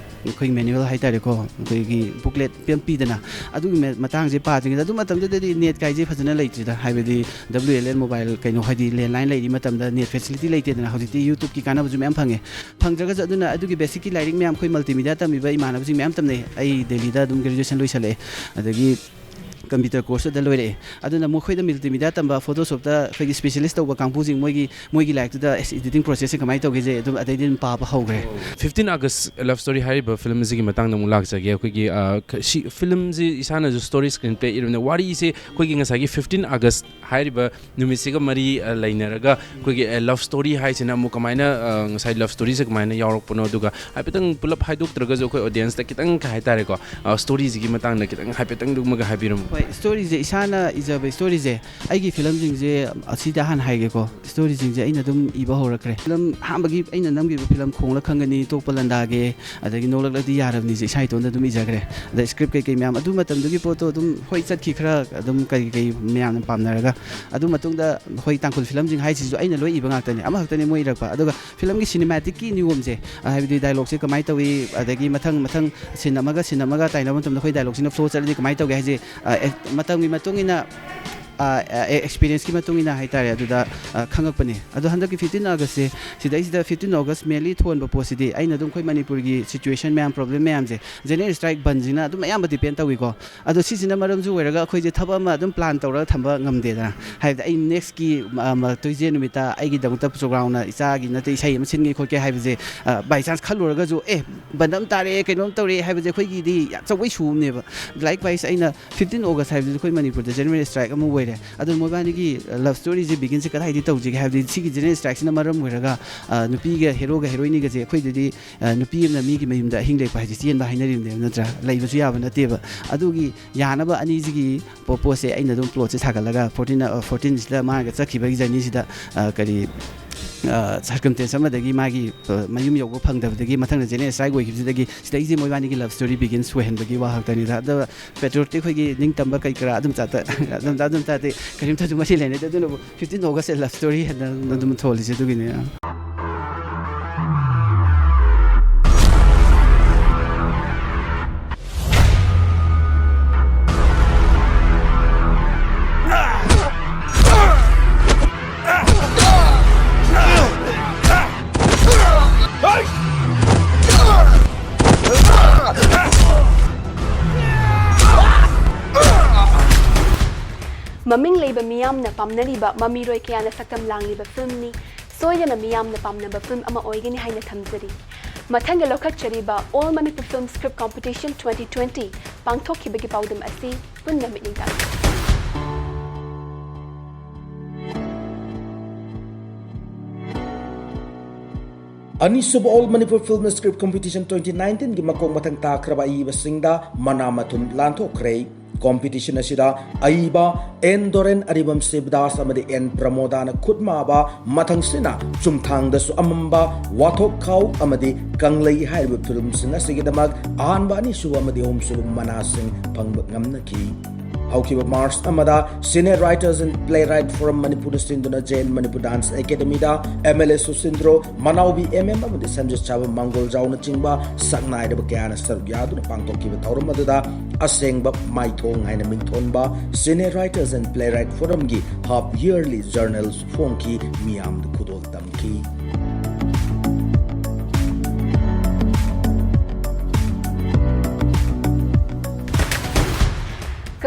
ꯑꯩꯈꯣꯏꯒꯤ ꯃꯦꯅꯨꯑꯦꯜ ꯍꯥꯏꯇꯥꯔꯦꯀꯣ, ꯑꯩꯈꯣꯏꯒꯤ ꯕꯨꯛꯂꯦꯠ ꯄꯤ-, ꯄꯤꯗꯅ, ꯑꯗꯨꯒꯤ ꯃ-, ꯃꯇꯥꯡꯁꯦ ꯄꯥꯗ꯭ꯔꯤꯉꯩꯗ, ꯑꯗꯨ ꯃꯇꯝꯗꯨꯗꯗꯤ ꯅꯦꯠ ꯀꯥꯏꯁꯦ ꯐꯖꯅ ꯂꯩꯇ꯭ꯔꯤꯗ, ꯍꯥꯏꯕꯗꯤ W L N mobile ꯀꯩꯅꯣ, ꯍꯥꯏꯗꯤ ꯂꯦꯟꯂꯥꯏꯟ ꯂꯩꯔꯤ ꯃꯇꯝꯗ ꯅꯦꯠ ꯐꯦꯁꯤꯂꯤꯇꯤ ꯂꯩꯇꯦꯗꯅ꯫ ꯍꯧꯖꯤꯛꯇꯤ YouTubeꯀꯤ ꯀꯥꯟꯅꯕꯁꯨ ꯃꯌꯥꯝ ꯐꯪꯉꯦ꯫ ꯐꯪꯗ꯭ꯔꯒꯁꯨ ꯑꯗꯨꯅ ꯑꯗꯨꯒꯤ ꯕꯦꯁꯤꯛꯀꯤ ꯂꯥꯏꯔꯤꯛ ꯃꯌꯥꯝ ꯑꯩꯈꯣꯏ ꯃꯜꯇꯤꯃꯤꯗꯤꯌꯥ ꯇꯝꯃꯤꯕ ꯏꯃꯥꯟꯅꯕꯁꯤꯡ ꯃꯌꯥꯝ ꯇꯝꯅꯩ꯫ ꯑꯩ ꯗꯦꯜꯂꯤꯗ ꯑꯗꯨꯝ ꯒ꯭ꯔꯦꯖꯨꯑꯦꯁꯟ ꯂꯣꯏꯁꯜꯂꯛꯑꯦ꯫ ꯑꯗꯒꯤ ꯀꯝꯄ꯭ꯌꯨꯇꯔ ꯀꯣꯔꯁꯇꯨꯗ ꯂꯣꯏꯔꯛꯑꯦ꯫ ꯑꯗꯨꯅ ꯃꯈꯣꯏꯗ ꯃꯜꯇꯤꯃꯤꯗꯤꯌꯥ ꯇꯝꯕ, ꯐꯣꯇꯣꯁꯣꯞꯇ ꯑꯩꯈꯣꯏꯒꯤ ꯁ꯭ꯄꯦꯁꯤꯌꯦꯂꯤꯁ ꯇꯧꯕ ꯀꯥꯡꯕꯨꯁꯤꯡ, ꯃꯣꯏꯒꯤ ꯃꯣꯏꯒꯤ ꯂꯥꯏꯔꯤꯛꯇꯨꯗ ꯑꯦꯁ, ꯏꯗꯤꯇꯤꯡ ꯄ꯭ꯔꯣꯁꯦꯁꯁꯦ ꯀꯃꯥꯏꯅ ꯇꯧꯒꯦꯁꯦ ꯑꯗꯨꯝ ꯑꯗꯩꯗꯤ ꯑꯗꯨꯝ ꯄꯥꯕ ꯍꯧꯈ꯭ꯔꯦ꯫ Fifteen August Love Story ꯍꯥꯏꯔꯤꯕ ꯐꯤꯂꯝ ꯑꯁꯤꯒꯤ ꯃꯇꯥꯡꯗ ꯑꯃꯨꯛ ꯂꯥꯛꯆꯒꯦ꯫ ꯑꯩꯈꯣꯏꯒꯤ, ꯑ, ꯈ-, ꯁꯤ ꯐꯤꯂꯝꯁꯤ ꯏꯁꯥꯅꯁꯨ ꯁ꯭ꯇꯣꯔꯤ ꯁ꯭ꯀ꯭ꯔꯤꯟ ꯄ꯭ꯂꯦ ꯏꯔꯕꯅꯤꯅ, ꯋꯥꯔꯤꯁꯦ ꯑꯩꯈꯣꯏꯒꯤ ꯉꯁꯥꯏꯒꯤ fifteen August ꯍꯥꯏꯔꯤꯕ ꯅꯨꯃꯤꯠꯁꯤꯒ ꯃꯔꯤ, ꯑ, ꯂꯩꯅꯔꯒ ꯑꯩꯈꯣꯏꯒꯤ, ꯑ, ꯂꯚ ꯁ꯭ꯇꯣꯔꯤ ꯍꯥꯏꯁꯤꯅ ꯑꯃꯨꯛ ꯀꯃꯥꯏꯅ, ꯑ, ꯉꯁꯥꯏ ꯂꯚ ꯁ꯭ꯇꯣꯔꯤꯁꯦ ꯀꯃꯥꯏꯅ ꯌꯥꯎꯔꯛꯄꯅꯣ, ꯑꯗꯨꯒ ꯍꯥꯏꯐꯦꯠꯇꯪ ꯄꯨꯂꯞ ꯍꯥꯏꯗꯣꯛꯇ꯭ꯔꯒꯁꯨ ꯑꯩꯈꯣꯏ ꯑꯣꯗꯤꯌꯦꯟꯁꯇ ꯈꯤꯇꯪ, ꯀꯩ ꯍꯥꯏꯇꯥꯔꯦꯀꯣ, ꯑ, ꯁ꯭ꯇꯣꯔꯤꯁꯤꯒꯤ ꯃꯇꯥꯡꯗ ꯈꯤꯇꯪ ꯍꯥꯏꯐꯦꯠꯇꯪꯗꯨꯃꯒ ꯍꯥꯏꯕꯤꯔꯝꯃꯨ꯫ ꯍꯣꯏ, ꯁ꯭ꯇꯣꯔꯤꯁꯦ, ꯏꯁꯥꯅ ꯏꯖꯕ ꯁ꯭ꯇꯣꯔꯤꯁꯦ, ꯑꯩꯒꯤ ꯐꯤꯂꯝꯁꯤꯡꯁꯦ ꯑꯁꯤꯗ ꯍꯥꯟꯅ ꯍꯥꯏꯒꯦꯀꯣ, ꯁ꯭ꯇꯣꯔꯤꯁꯤꯡꯁꯦ ꯑꯩꯅ ꯑꯗꯨꯝ ꯏꯕ ꯍꯧꯔꯛꯈ꯭ꯔꯦ꯫ ꯐꯤꯂꯝ ꯑꯍꯥꯟꯕꯒꯤ ꯑꯩꯅ ꯅꯝꯈꯤꯕ ꯐꯤꯂꯝ ꯈꯣꯡꯂ ꯈꯪꯒꯅꯤ, ꯇꯣꯛꯄ ꯂꯥꯟꯗꯥꯒꯦ, ꯑꯗꯒꯤ ꯅꯣꯛꯂꯛꯂꯗꯤ ꯌꯥꯔꯕꯅꯤꯁꯦ ꯏꯁꯥ ꯏꯇꯣꯟꯗ ꯑꯗꯨꯝ ꯏꯖꯈ꯭ꯔꯦ꯫ ꯑꯗ ꯁ꯭ꯀ꯭ꯔꯤꯞ ꯀꯩꯀꯩ ꯃꯌꯥꯝ ꯑꯗꯨ ꯃꯇꯝꯗꯨꯒꯤ ꯄꯣꯠꯇꯣ ꯑꯗꯨꯝ ꯍꯣꯏ ꯆꯠꯈꯤ ꯈꯔ, ꯑꯗꯨꯝ ꯀꯔꯤ ꯀꯔꯤ ꯃꯌꯥꯝꯅ ꯄꯥꯝꯅꯔꯒ꯫ ꯑꯗꯨ ꯃꯇꯨꯡꯗ ꯑꯩꯈꯣꯏ ꯇꯥꯡꯈꯨꯜ ꯐꯤꯂꯝꯁꯤꯡ ꯍꯥꯏꯁꯤꯁꯨ ꯑꯩꯅ ꯂꯣꯏ ꯏꯕ ꯉꯥꯛꯇꯅꯦ, ꯑꯃꯈꯛꯇꯅꯦ ꯃꯣꯏ ꯏꯔꯛꯄ꯫ ꯑꯗꯨꯒ ꯐꯤꯂꯝꯒꯤ ꯁꯤꯅꯦꯃꯥꯇꯤꯛꯀꯤ ꯅꯤꯌꯣꯝꯁꯦ, ꯑ, ꯍꯥꯏꯕꯗꯤ ꯗꯥꯏꯂꯣꯛꯁꯦ ꯀꯃꯥꯏꯅ ꯇꯧꯏ, ꯑꯗꯒꯤ ꯃꯊꯪ ꯃꯊꯪ ꯁꯤꯟ ꯑꯃꯒ ꯁꯤꯟ ꯑꯃꯒ ꯇꯥꯏꯅꯕ ꯃꯇꯝꯗ ꯑꯩꯈꯣꯏ ꯗꯥꯏꯂꯣꯛꯁꯤꯅ ꯐ꯭ꯂꯣ ꯆꯠꯂꯗꯤ ꯀꯃꯥꯏꯅ ꯇꯧꯒꯦ ꯍꯥꯏꯁꯦ, ꯑ, ꯑꯦ-, ꯃꯇꯝꯒꯤ ꯃꯇꯨꯡ ꯏꯟꯅ, ꯑ, ꯑ, ꯑꯦꯛꯁꯄꯤꯔꯤꯌꯦꯟꯁꯀꯤ ꯃꯇꯨꯡ ꯏꯟꯅ ꯍꯥꯏꯇꯥꯔꯦ, ꯑꯗꯨꯗ, ꯑ, ꯈꯪꯉꯛꯄꯅꯦ꯫ ꯑꯗꯣ ꯍꯟꯗꯛꯀꯤ fifteen Augustꯁꯦ, ꯁꯤꯗꯩꯁꯤꯗ fifteen August mainly ꯊꯣꯟꯕ ꯄꯣꯠꯁꯤꯗꯤ ꯑꯩꯅ ꯑꯗꯨꯝ ꯑꯩꯈꯣꯏ ꯃꯅꯤꯄꯨꯔꯒꯤ ꯁꯤꯆꯨꯋꯦꯁꯟ ꯃꯌꯥꯝ, ꯄ꯭ꯔꯣꯕ꯭ꯂꯦꯝ ꯃꯌꯥꯝꯁꯦ, ꯖꯦꯅꯔꯦꯜ ꯁ꯭ꯇ꯭ꯔꯥꯏꯛ ꯕꯟꯁꯤꯅ ꯑꯗꯨꯝ ꯑꯌꯥꯝꯕ ꯗꯤꯄꯦꯟ ꯇꯧꯏꯀꯣ꯫ ꯑꯗꯣ ꯁꯤꯁꯤꯅ ꯃꯔꯝꯁꯨ ꯑꯣꯏꯔꯒ ꯑꯩꯈꯣꯏꯁꯦ ꯊꯕꯛ ꯑꯃ ꯑꯗꯨꯝ ꯄ꯭ꯂꯥꯟ ꯇꯧꯔꯒ ꯊꯝꯕ ꯉꯝꯗꯦꯗꯅ꯫ ꯍꯥꯏꯕꯗꯤ ꯑꯩ ꯅꯦꯛꯁꯀꯤ, ꯑ, ꯃ-, ꯇꯨꯏꯁꯗꯦ ꯅꯨꯃꯤꯠꯇ ꯑꯩꯒꯤꯗꯃꯛꯇ ꯄ꯭ꯔꯣꯒ꯭ꯔꯥꯝꯅ ꯏꯆꯥꯒꯤ ꯅꯠꯇꯦ ꯏꯁꯩ ꯑꯃ ꯁꯤꯟꯒꯦ ꯈꯣꯠꯀꯦ ꯍꯥꯏꯕꯁꯦ, ꯑ, by chance ꯈꯜꯂꯨꯔꯒꯁꯨ, ꯑꯦ, ꯕꯟ ꯑꯃ ꯇꯥꯔꯦ, ꯀꯩꯅꯣꯝ ꯇꯧꯔꯦ ꯍꯥꯏꯕꯁꯦ ꯑꯩꯈꯣꯏꯒꯤꯗꯤ ꯌꯥꯝ ꯑꯆꯧꯕ ꯏꯁꯨ ꯑꯃꯅꯦꯕ꯫ Likewise ꯑꯩꯅ fifteen August ꯍꯥꯏꯕꯁꯤꯗꯤ ꯑꯩꯈꯣꯏ ꯃꯅꯤꯄꯨꯔꯗ ꯖꯦꯅꯔꯦꯜ ꯁ꯭ꯇ꯭ꯔꯥꯏꯛ ꯑꯃ ꯑꯣꯏꯔꯦ꯫ ꯑꯗꯨꯅ ꯃꯣꯏꯕꯥꯅꯤꯒꯤ ꯂꯚ ꯁ꯭ꯇꯣꯔꯤꯁꯦ ꯕꯤꯒꯤꯟꯁꯦ ꯀꯗꯥꯏꯗꯒꯤ ꯇꯧꯁꯤꯒꯦ ꯍꯥꯏꯕꯗꯤ ꯁꯤꯒꯤ ꯖꯦꯅꯔꯦꯜ ꯁ꯭ꯇ꯭ꯔꯥꯏꯛꯁꯤꯅ ꯃꯔꯝ ꯑꯣꯏꯔꯒ, ꯑ, ꯅꯨꯄꯤꯒ ꯍꯦꯔꯣꯒ ꯍꯦꯔꯣꯏꯅꯤꯒꯁꯦ ꯑꯩꯈꯣꯏꯗꯗꯤ, ꯑ, ꯅꯨꯄꯤ ꯑꯃꯅ ꯃꯤꯒꯤ ꯃꯌꯨꯝꯗ ꯑꯍꯤꯡ ꯂꯦꯛꯄ ꯍꯥꯏꯁꯦ ꯆꯦꯟꯕ ꯍꯥꯏꯅꯔꯤꯕꯅꯦꯕ, ꯅꯠꯇ꯭ꯔꯥ? ꯂꯩꯕꯁꯨ ꯌꯥꯕ ꯅꯠꯇꯦꯕ꯫ ꯑꯗꯨꯒꯤ ꯌꯥꯅꯕ ꯑꯅꯤꯁꯤꯒꯤ ꯄꯣ-, ꯄꯣꯠꯁꯦ ꯑꯩꯅ ꯑꯗꯨꯝ ꯄ꯭ꯂꯣꯠꯁꯦ ꯁꯥꯒꯠꯂꯒ ꯐꯣꯔꯇꯤꯟ, ꯑ, ꯐꯣꯔꯇꯤꯟꯁꯤꯗ ꯃꯥꯒ ꯆꯠꯈꯤꯕꯒꯤ ꯖꯔꯅꯤꯁꯤꯗ, ꯑ, ꯀꯔꯤ, ꯑ, ꯁꯔꯀꯝꯁꯇꯦꯟꯁ ꯑꯃꯗꯒꯤ ꯃꯥꯒꯤ, ꯑ, ꯃꯌꯨꯝ ꯌꯧꯕ ꯐꯪꯗꯕꯗꯒꯤ ꯃꯊꯪꯗ ꯖꯦꯅꯔꯦꯜ ꯁ꯭ꯇ꯭ꯔꯥꯏꯛ ꯑꯣꯏꯈꯤꯕꯁꯤꯗꯒꯤ ꯁꯤꯗꯩꯁꯦ ꯃꯣꯏꯕꯥꯅꯤꯒꯤ ꯂꯚ ꯁ꯭ꯇꯣꯔꯤ ꯕꯤꯒꯤꯟꯁ ꯑꯣꯏꯍꯟꯕꯒꯤ ꯋꯥ ꯈꯛꯇꯅꯤꯗ꯫ ꯑꯗꯨꯒ ꯄꯦꯇ꯭ꯔꯤꯌꯣꯇꯤꯛ ꯑꯩꯈꯣꯏꯒꯤ ꯅꯤꯡꯇꯝꯕ ꯀꯩ ꯀꯔꯥ ꯑꯗꯨꯝ ꯆꯥꯇ-, ꯑꯗꯨꯝ, ꯑꯗꯨꯝ ꯇꯥꯗꯦ, ꯀꯔꯤꯝꯇ ꯑꯗꯨꯝ ꯃꯔꯤ ꯂꯩꯅꯗꯦ꯫ ꯑꯗꯨꯅꯕꯨ fifteen August ꯂꯚ ꯁ꯭ꯇꯣꯔꯤ ꯍꯥꯏꯅ ꯑꯗꯨꯝ ꯊꯣꯜꯂꯤꯁꯦ ꯑꯗꯨꯒꯤꯅꯦ꯫ ꯃꯃꯤꯡ ꯂꯩꯕ ꯃꯤꯌꯥꯝꯅ ꯄꯥꯝꯅꯔꯤꯕ ꯃꯃꯤꯔꯣꯏ ꯀꯌꯥꯅ ꯁꯛꯇꯝ ꯂꯥꯡꯂꯤꯕ ꯐꯤꯂꯝꯅꯤ꯫ ꯁꯣꯏꯗꯅ ꯃꯤꯌꯥꯝꯅ ꯄꯥꯝꯅꯕ ꯐꯤꯂꯝ ꯑꯃ ꯑꯣꯏꯒꯅꯤ ꯍꯥꯏꯅ ꯊꯝꯖꯔꯤ꯫ ꯃꯊꯪꯗ ꯂꯧꯈꯠꯆꯔꯤꯕ All Manipur Film Script Competition twenty twenty ꯄꯥꯡꯊꯣꯛꯈꯤꯕꯒꯤ ꯄꯥꯎꯗꯝ ꯑꯁꯤ ꯄꯨꯟꯅ ꯃꯤꯠꯌꯦꯡ ꯇꯥꯛꯁꯤ꯫ ꯑꯅꯤꯁꯨꯕ All Manipur Film Script Competition twenty nineteen ꯒꯤ ꯃꯀꯣꯛ ꯃꯊꯪ ꯇꯥꯈ꯭ꯔꯕ ꯑꯏꯕꯁꯤꯡꯗ ꯃꯅꯥ ꯃꯊꯨꯝ ꯂꯥꯟꯊꯣꯛꯈ꯭ꯔꯦ꯫ Competition ꯑꯁꯤꯗ ꯑꯏꯕ ꯑꯦꯟ ꯗꯣꯔꯦꯟ, ꯑꯔꯤꯕꯝ ꯁꯤꯕꯗꯥꯁ ꯑꯃꯗꯤ ꯑꯦꯟ ꯄ꯭ꯔꯃꯣꯗꯥꯅ ꯈꯨꯠ ꯃꯥꯕ, ꯃꯊꯪꯁꯤꯅ ꯆꯨꯝꯊꯥꯡꯗꯁꯨ ꯑꯃꯝꯕ, ꯋꯥꯊꯣꯛ ꯈꯥꯎ ꯑꯃꯗꯤ ꯀꯪꯂꯩ ꯍꯥꯏꯔꯤꯕ ꯐꯤꯂꯝꯁꯤꯡ ꯑꯁꯤꯒꯤꯗꯃꯛ ꯑꯍꯥꯟꯕ, ꯑꯅꯤꯁꯨꯕ ꯑꯃꯗꯤ ꯑꯍꯨꯝꯁꯨꯕ ꯃꯅꯥꯁꯤꯡ ꯐꯪꯕ ꯉꯝꯅꯈꯤ꯫ ꯍꯧꯈꯤꯕ ꯃꯥꯔꯆ ꯑꯃꯗ Senior Writers and Playwright Forum ꯃꯅꯤꯄꯨꯔꯅ ꯁꯤꯟꯗꯨꯅ ꯖꯦ ꯑꯦꯟ ꯃꯅꯤꯄꯨꯔ ꯗꯥꯟꯁ ꯑꯦꯀꯥꯗꯃꯤꯗ ꯑꯦꯝ ꯑꯦꯜ ꯑꯦ ꯁꯨꯁꯤꯟꯗ꯭ꯔꯣ, ꯃꯅꯥꯎꯕꯤ ꯑꯦꯝ ꯑꯦꯝ ꯑꯃꯗꯤ ꯁꯟꯖꯤꯠ ꯁꯥꯕ ꯃꯥꯡꯒꯣꯜꯖꯥꯎꯅꯆꯤꯡꯕ ꯁꯛꯅꯥꯏꯔꯕ ꯀꯌꯥꯅ ꯁꯔꯨꯛ ꯌꯥꯗꯨꯅ ꯄꯥꯡꯊꯣꯛꯈꯤꯕ ꯊꯧꯔꯝ ꯑꯗꯨꯗ ꯑꯁꯦꯡꯕ ꯃꯥꯏꯊꯣꯡ ꯍꯥꯏꯅ ꯃꯤꯡꯊꯣꯟꯕ Senior Writers and Playwright Forumꯒꯤ half yearly journals ꯐꯣꯡꯈꯤ, ꯃꯤꯌꯥꯝꯗ ꯈꯨꯗꯣꯜ ꯇꯝꯈꯤ꯫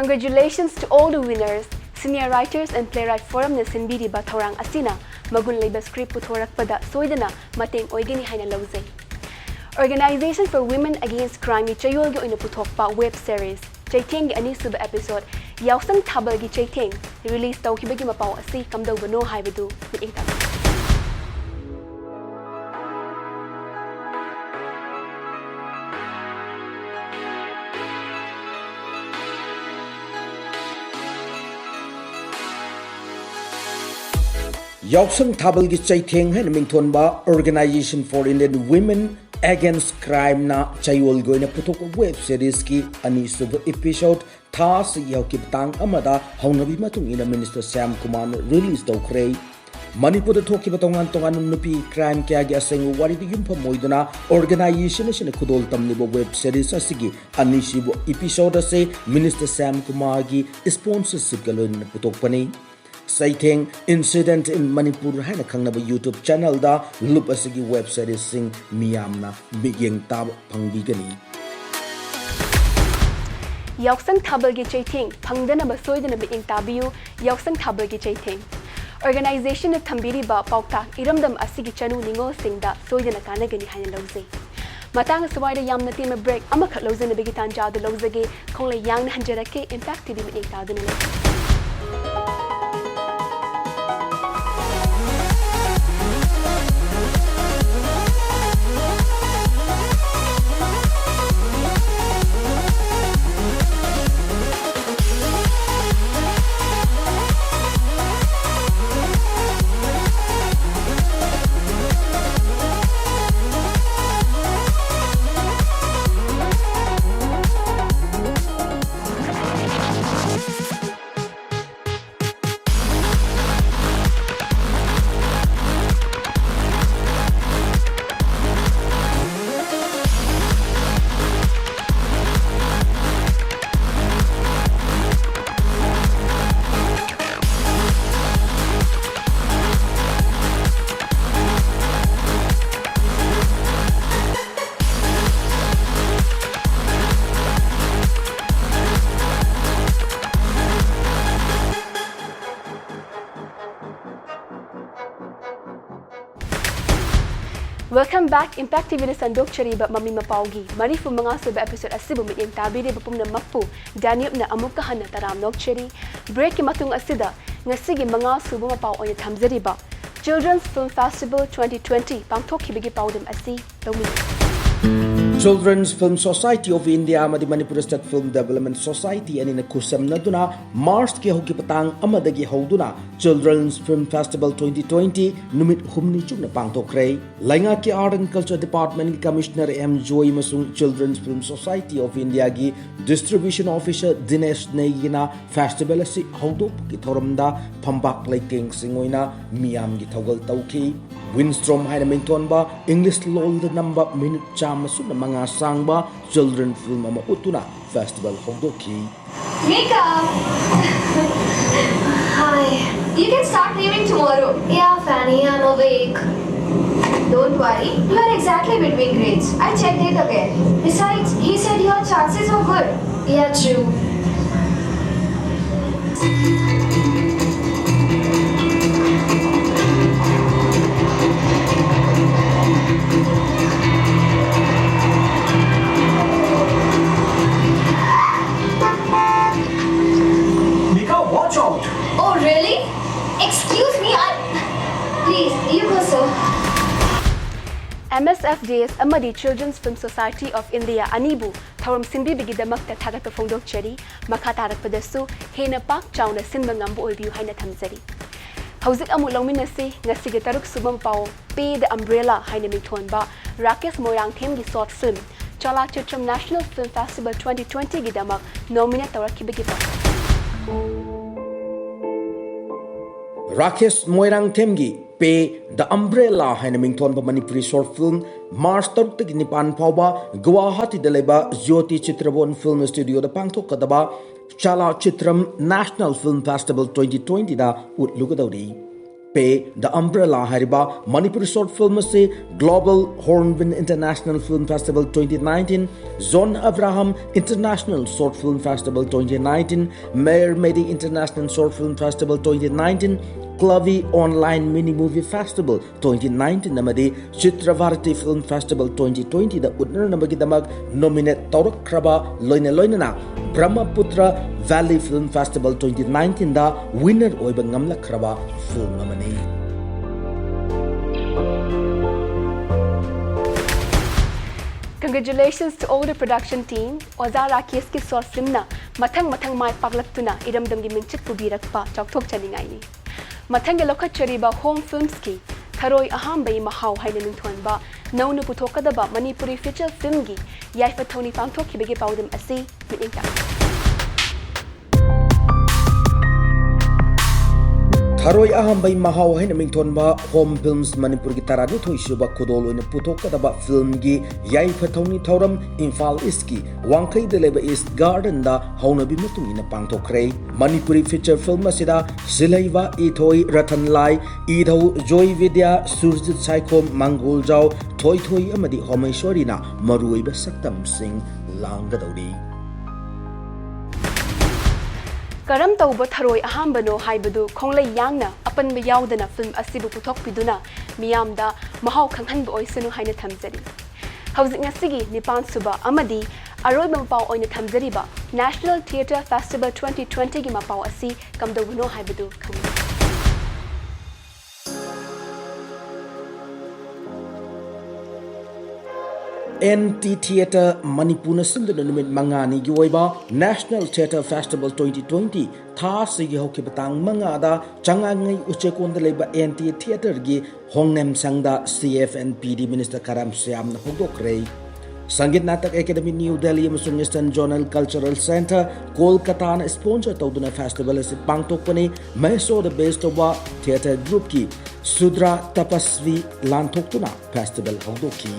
Congratulations to all the winners. Senior Writers and Playwright Forumꯅ ꯁꯤꯟꯕꯤꯔꯤꯕ ꯊꯧꯔꯥꯡ ꯑꯁꯤꯅ ꯃꯒꯨꯟ ꯂꯩꯕ script ꯄꯨꯊꯣꯔꯛꯄꯗ ꯁꯣꯏꯗꯅ ꯃꯇꯦꯡ ꯑꯣꯏꯒꯅꯤ ꯍꯥꯏꯅ ꯂꯧꯖꯩ꯫ Organization for Women Against Crimeꯒꯤ ꯆꯌꯣꯜꯒꯤ ꯑꯣꯏꯅ ꯄꯨꯊꯣꯛꯄ web series ꯆꯩꯊꯦꯡꯒꯤ ꯑꯅꯤꯁꯨꯕ episode ꯌꯥꯎꯁꯪ ꯊꯥꯕꯜꯒꯤ ꯆꯩꯊꯦꯡ release ꯇꯧꯈꯤꯕꯒꯤ ꯃꯄꯥꯎ ꯑꯁꯤ ꯀꯝꯗꯧꯕꯅꯣ ꯍꯥꯏꯕꯗꯨ ꯃꯤꯠꯌꯦꯡ ꯇꯥꯛꯁꯤ꯫ ꯌꯥꯎꯁꯪ ꯊꯥꯕꯜꯒꯤ ꯆꯩꯊꯦꯡ ꯍꯥꯏꯅ ꯃꯤꯡꯊꯣꯟꯕ Organization for Indian Women Against Crimeꯅ ꯆꯌꯣꯜꯒꯤ ꯑꯣꯏꯅ ꯄꯨꯊꯣꯛꯄ web seriesꯀꯤ ꯑꯅꯤꯁꯨꯕ episode ꯊꯥ ꯑꯁꯤꯒꯤ ꯍꯧꯈꯤꯕ ꯇꯥꯡ ꯑꯃꯗ ꯍꯧꯅꯕꯤ ꯃꯇꯨꯡ ꯏꯟꯅ Minister ꯁ꯭ꯌꯥꯝ ꯀꯨꯃꯥꯔꯅ release ꯇꯧꯈ꯭ꯔꯦ꯫ ꯃꯅꯤꯄꯨꯔꯗ ꯊꯣꯛꯈꯤꯕ ꯇꯣꯉꯥꯟ ꯇꯣꯉꯥꯟꯕ ꯅꯨꯄꯤ crime ꯀꯌꯥꯒꯤ ꯑꯁꯦꯡꯕ ꯋꯥꯔꯤꯗ ꯌꯨꯝꯐꯝ ꯑꯣꯏꯗꯨꯅ organization ꯑꯁꯤꯅ ꯈꯨꯗꯣꯜ ꯇꯝꯂꯤꯕ web series ꯑꯁꯤꯒꯤ ꯑꯅꯤꯁꯨꯕ episode ꯑꯁꯤ Minister ꯁ꯭ꯌꯥꯝ ꯀꯨꯃꯥꯔꯒꯤ sponsorshipꯀ ꯂꯣꯏꯅꯅ ꯄꯨꯊꯣꯛꯄꯅꯤ꯫ ꯆꯩꯊꯦꯡ Incident in Manipur ꯍꯥꯏꯅ ꯈꯪꯅꯕ YouTube channelꯗ ꯂꯨꯞ ꯑꯁꯤꯒꯤ web seriesꯁꯤꯡ ꯃꯤꯌꯥꯝꯅ ꯃꯤꯠꯌꯦꯡ ꯇꯥꯕ ꯐꯪꯕꯤꯒꯅꯤ꯫ ꯌꯥꯎꯁꯪ ꯊꯥꯕꯜꯒꯤ ꯆꯩꯊꯦꯡ ꯐꯪꯗꯅꯕ ꯁꯣꯏꯗꯅ ꯃꯤꯠꯌꯦꯡ ꯇꯥꯕꯤꯌꯨ꯫ ꯌꯥꯎꯁꯪ ꯊꯥꯕꯜꯒꯤ ꯆꯩꯊꯦꯡ꯫ Organization ꯅ ꯊꯝꯕꯤꯔꯤꯕ ꯄꯥꯎꯇꯥꯛ ꯏꯔꯝꯗꯝ ꯑꯁꯤꯒꯤ ꯆꯅꯨ ꯅꯤꯉꯣꯜꯁꯤꯡꯗ ꯁꯣꯏꯗꯅ ꯀꯥꯟꯅꯒꯅꯤ ꯍꯥꯏꯅ ꯂꯧꯖꯩ꯫ ꯃꯇꯥꯡ ꯑꯁꯤꯋꯥꯏꯗ ꯌꯥꯝꯅ ꯇꯦꯟꯕ break ꯑꯃꯈꯛ ꯂꯧꯖꯅꯕꯒꯤ ꯇꯥꯟꯖꯥ ꯑꯗꯨ ꯂꯧꯖꯒꯦ꯫ ꯈꯣꯡꯂꯩ ꯌꯥꯡꯅ ꯍꯟꯖꯔꯛꯀꯦ, Impact T V ꯃꯤꯠꯌꯦꯡ ꯇꯥꯗꯨꯅ ꯂꯩ꯫ Welcome back, Impact T V ꯗ ꯁꯟꯗꯣꯛꯆꯔꯤꯕ ꯃꯃꯤ ꯃꯄꯥꯎꯒꯤ ꯃꯔꯤꯐꯨ ꯃꯉꯥ ꯁꯨꯕ episode ꯑꯁꯤꯕꯨ ꯃꯤꯠꯌꯦꯡ ꯇꯥꯕꯤꯔꯤꯕ ꯄꯨꯝꯅꯃꯛꯄꯨ ꯗꯥꯅꯤꯌꯨꯞꯅ ꯑꯃꯨꯛꯀ ꯍꯟꯅ ꯇꯔꯥꯝꯅ ꯑꯣꯛꯆꯔꯤ꯫ Break ꯀꯤ ꯃꯇꯨꯡ ꯑꯁꯤꯗ ꯉꯁꯤꯒꯤ ꯃꯉꯥ ꯁꯨꯕ ꯃꯄꯥꯎ ꯑꯣꯏꯅ ꯊꯝꯖꯔꯤꯕ Children's Film Festival twenty twenty ꯄꯥꯡꯊꯣꯛꯈꯤꯕꯒꯤ ꯄꯥꯎꯗꯝ ꯑꯁꯤ ꯂꯧꯃꯤꯟꯅꯁꯤ꯫ Children's Film Society of India ꯑꯃꯗꯤ Manipur State Film Development Society ꯑꯅꯤꯅ ꯈꯨꯠꯁꯝꯅꯗꯨꯅ March ꯀꯤ ꯍꯧꯈꯤꯕ ꯇꯥꯡ ꯑꯃꯗꯒꯤ ꯍꯧꯗꯨꯅ Children's Film Festival twenty twenty ꯅꯨꯃꯤꯠ ꯍꯨꯝꯅꯤ ꯆꯨꯞꯅ ꯄꯥꯡꯊꯣꯛꯈ꯭ꯔꯦ꯫ ꯂꯩꯉꯥꯛꯀꯤ Art and Culture Department ꯀꯤ Commissioner ꯑꯦꯝ ꯖꯣꯏ ꯑꯃꯁꯨꯡ Children's Film Society of India ꯒꯤ Distribution Officer ꯗꯤꯅꯦꯁ ꯅꯦꯒꯤꯅ festival ꯑꯁꯤ ꯍꯧꯗꯣꯛꯄꯒꯤ ꯊꯧꯔꯝꯗ ꯐꯝꯕꯥꯛ ꯂꯩꯇꯦꯡꯁꯤꯡ ꯑꯣꯏꯅ ꯃꯤꯌꯥꯝꯒꯤ ꯊꯧꯒꯜ ꯇꯧꯈꯤ꯫ Windstorm ꯍꯥꯏꯅ ꯃꯤꯡꯊꯣꯟꯕ English ꯂꯣꯜꯗ ꯅꯝꯕ ꯃꯤꯅꯤꯠ ꯆꯥꯝꯃ ꯁꯨꯞꯅ ꯃꯉꯥ ꯁꯥꯡꯕ children film ꯑꯃ ꯎꯠꯇꯨꯅ festival ꯍꯧꯗꯣꯛꯈꯤ꯫ Mika! Hi. You can start leaving tomorrow. Yeah, Fanny, I'm awake. Don't worry, you are exactly between grades. I checked it again. Besides, he said your chances are good. Yeah, true. Mika, watch out! Oh, really? Excuse me, I... Please, you go, sir. M S F D S ꯑꯃꯗꯤ Children's Film Society of India ꯑꯅꯤꯕꯨ ꯊꯧꯔꯝ ꯁꯤꯟꯕꯤꯕꯒꯤꯗꯃꯛꯇ ꯊꯥꯒꯠꯄ ꯐꯣꯡꯗꯣꯛꯆꯔꯤ꯫ ꯃꯈꯥ ꯇꯥꯔꯛꯄꯗꯁꯨ ꯍꯦꯟꯅ ꯄꯥꯛ ꯆꯥꯎꯅ ꯁꯤꯟꯕ ꯉꯝꯕ ꯑꯣꯏꯕꯤꯌꯨ ꯍꯥꯏꯅ ꯊꯝꯖꯔꯤ꯫ ꯍꯧꯖꯤꯛ ꯑꯃꯨꯛ ꯂꯧꯃꯤꯟꯅꯁꯤ ꯉꯁꯤꯒꯤ ꯇꯔꯨꯛ ꯁꯨꯕ ꯄꯥꯎ, Pay the Umbrella ꯍꯥꯏꯅ ꯃꯤꯡꯊꯣꯟꯕ Rakesh ꯃꯣꯏꯔꯥꯡꯊꯦꯝꯒꯤ short film ꯆꯥꯂꯥ ꯆꯤꯇ꯭ꯔꯝ National Film Festival twenty twenty ꯒꯤꯗꯃꯛ nominate ꯇꯧꯔꯛꯈꯤꯕꯒꯤ ꯄꯥꯎ꯫ ꯔꯥꯀꯦꯁ ꯃꯣꯏꯔꯥꯡꯊꯦꯝꯒꯤ Pay the Umbrella ꯍꯥꯏꯅ ꯃꯤꯡꯊꯣꯟꯕ ꯃꯅꯤꯄꯨꯔꯤ short film March ꯇꯔꯨꯛꯇꯒꯤ ꯅꯤꯄꯥꯟ ꯐꯥꯎꯕ ꯒꯨꯋꯥꯍꯥꯇꯤꯗ ꯂꯩꯕ ꯖ꯭ꯌꯣꯇꯤ ꯆꯤꯇ꯭ꯔꯕꯣꯟ Film Studioꯗ ꯄꯥꯡꯊꯣꯛꯀꯗꯕ ꯆꯥꯂꯥ ꯆꯤꯇ꯭ꯔꯝ National Film Festival twenty twentyꯗ ꯎꯠꯂꯨꯒꯗꯧꯔꯤ꯫ Pay the Umbrella ꯍꯥꯏꯔꯤꯕ ꯃꯅꯤꯄꯨꯔꯤ short film ꯑꯁꯤ Global Hornbill International Film Festival twenty nineteen, John Abraham International Short Film Festival twenty nineteen, Mermedi International Short Film Festival twenty nineteen, Klavi Online Mini Movie Festival twenty nineteen ꯑꯃꯗꯤ ꯆꯤꯇ꯭ꯔꯚꯥꯔꯇꯤ Film Festival twenty twentyꯗ ꯎꯠꯅꯅꯕꯒꯤꯗꯃꯛ nominate ꯇꯧꯔꯛꯈ꯭ꯔꯕ ꯂꯣꯏꯅ ꯂꯣꯏꯅꯅ Brahmaputra Valley Film Festival twenty nineteenꯗ winner ꯑꯣꯏꯕ ꯉꯝꯂꯛꯈ꯭ꯔꯕ film ꯑꯃꯅꯤ꯫ Congratulations to all the production team. ꯑꯣꯖꯥ ꯔꯥꯀꯦꯁꯀꯤ short filmꯅ ꯃꯊꯪ ꯃꯊꯪ ꯃꯥꯏ ꯄꯥꯛꯂꯛꯇꯨꯅ ꯏꯔꯝꯗꯝꯒꯤ ꯃꯤꯡꯆꯠ ꯄꯨꯕꯤꯔꯛꯄ ꯆꯥꯎꯊꯣꯛꯆꯅꯤꯡꯉꯥꯏꯅꯤ꯫ ꯃꯊꯪꯒꯤ ꯂꯧꯈꯠꯆꯔꯤꯕ Home Filmsꯀꯤ ꯊꯔꯣꯏ ꯑꯍꯥꯝꯕꯩ ꯃꯍꯥꯎ ꯍꯥꯏꯅ ꯃꯤꯡꯊꯣꯟꯕ ꯅꯧꯅ ꯄꯨꯊꯣꯛꯀꯗꯕ ꯃꯅꯤꯄꯨꯔꯤ feature filmꯒꯤ ꯌꯥꯏꯐ ꯊꯧꯅꯤ ꯄꯥꯡꯊꯣꯛꯈꯤꯕꯒꯤ ꯄꯥꯎꯗꯝ ꯑꯁꯤ ꯃꯤꯠꯌꯦꯡ ꯇꯥꯕꯤꯌꯨ꯫ ꯊꯔꯣꯏ ꯑꯍꯥꯝꯕꯩ ꯃꯍꯥꯎ ꯍꯥꯏꯅ ꯃꯤꯡꯊꯣꯟꯕ Home Films ꯃꯅꯤꯄꯨꯔꯒꯤ ꯇꯔꯥꯅꯤꯊꯣꯏ ꯁꯨꯕ ꯈꯨꯗꯣꯜ ꯑꯣꯏꯅ ꯄꯨꯊꯣꯛꯀꯗꯕ filmꯒꯤ ꯌꯥꯏꯐ ꯊꯧꯅꯤ ꯊꯧꯔꯝ ꯏꯝꯐꯥꯜ Eastꯀꯤ ꯋꯥꯡꯈꯩꯗ ꯂꯩꯕ East Gardenꯗ ꯍꯧꯅꯕꯤ ꯃꯇꯨꯡ ꯏꯟꯅ ꯄꯥꯡꯊꯣꯛꯈ꯭ꯔꯦ꯫ ꯃꯅꯤꯄꯨꯔꯤ feature film ꯑꯁꯤꯗ ꯁꯤꯜꯍꯩꯕ ꯏꯊꯣꯏ, ꯔꯇꯟ ꯂꯥꯏ, ꯏꯙꯧ ꯖꯣꯏ ꯕꯤꯗ꯭ꯌꯥ, ꯁꯨꯔꯖꯤꯠ ꯁꯥꯏꯈꯣꯝ, ꯃꯪꯒꯣꯜꯖꯥꯎ, ꯊꯣꯏꯊꯣꯏ ꯑꯃꯗꯤ ꯍꯣꯃꯦꯁꯣꯔꯤꯅ ꯃꯔꯨꯑꯣꯏꯕ ꯁꯛꯇꯝꯁꯤꯡ ꯂꯥꯡꯒꯗꯧꯔꯤ꯫ ꯀꯔꯝ ꯇꯧꯕ ꯊꯔꯣꯏ ꯑꯍꯥꯝꯕꯅꯣ ꯍꯥꯏꯕꯗꯨ ꯈꯣꯡꯂꯩ ꯌꯥꯡꯅ ꯑꯄꯟꯕ ꯌꯥꯎꯗꯅ ꯐꯤꯜꯝ ꯑꯁꯤꯕꯨ ꯄꯨꯊꯣꯛꯄꯤꯗꯨꯅ ꯃꯤꯌꯥꯝꯗ ꯃꯍꯥꯎ ꯈꯪꯍꯟꯕ ꯑꯣꯏꯁꯅꯨ ꯍꯥꯏꯅ ꯊꯝꯖꯔꯤ꯫ ꯍꯧꯖꯤꯛ ꯉꯁꯤꯒꯤ ꯅꯤꯄꯥꯟ ꯁꯨꯕ ꯑꯃꯗꯤ ꯑꯔꯣꯏꯕ ꯃꯄꯥꯎ ꯑꯣꯏꯅ ꯊꯝꯖꯔꯤꯕ National Theatre Festival twenty twenty ꯒꯤ ꯃꯄꯥꯎ ꯑꯁꯤ ꯀꯝꯗꯧꯕꯅꯣ ꯍꯥꯏꯕꯗꯨ ꯈꯪꯕꯤꯌꯨ꯫ ꯑꯦꯟ ꯇꯤ ꯊꯤꯌꯦꯇꯔ ꯃꯅꯤꯄꯨꯔꯅ ꯁꯤꯟꯗꯨꯅ ꯅꯨꯃꯤꯠ ꯃꯉꯥꯅꯤꯒꯤ ꯑꯣꯏꯕ National Theatre Festival twenty twenty ꯊꯥ ꯑꯁꯤꯒꯤ ꯍꯧꯈꯤꯕ ꯇꯥꯡ ꯃꯉꯥꯗ ꯆꯉꯥꯡꯉꯩ ꯎꯆꯦꯀꯣꯟꯗ ꯂꯩꯕ ꯑꯦꯟ ꯇꯤ ꯊꯤꯌꯦꯇꯔꯒꯤ ꯍꯣꯡꯅꯦꯝꯁꯪꯗ C F N P D minister Karam ꯁ꯭ꯌꯥꯝꯅ ꯍꯧꯗꯣꯛꯈ꯭ꯔꯦ꯫ ꯁꯪꯒꯤꯠ ꯅꯥꯇꯛ ꯑꯦꯀꯥꯗꯃꯤ ꯅ꯭ꯌꯨ ꯗꯦꯜꯂꯤ ꯑꯃꯁꯨꯡ ꯏꯁꯇꯔꯟ ꯖꯣꯅꯦꯜ ꯀꯜꯆꯔꯦꯜ ꯁꯦꯟꯇꯔ ꯀꯣꯜꯀꯇꯥꯅ ꯁ꯭ꯄꯣꯟꯁꯔ ꯇꯧꯗꯨꯅ ꯐꯦꯁꯇꯤꯚꯦꯜ ꯑꯁꯤ ꯄꯥꯡꯊꯣꯛꯄꯅꯤ꯫ ꯃꯍꯦꯁꯣꯔꯗ ꯕꯦꯁ ꯇꯧꯕ ꯊꯤꯌꯦꯇꯔ ꯒ꯭ꯔꯨꯞꯀꯤ ꯁꯨꯗ꯭ꯔꯥ ꯇꯄꯁ꯭ꯋꯤ ꯂꯥꯟꯊꯣꯛꯇꯨꯅ ꯐꯦꯁꯇꯤꯚꯦꯜ ꯍꯧꯗꯣꯛꯈꯤ꯫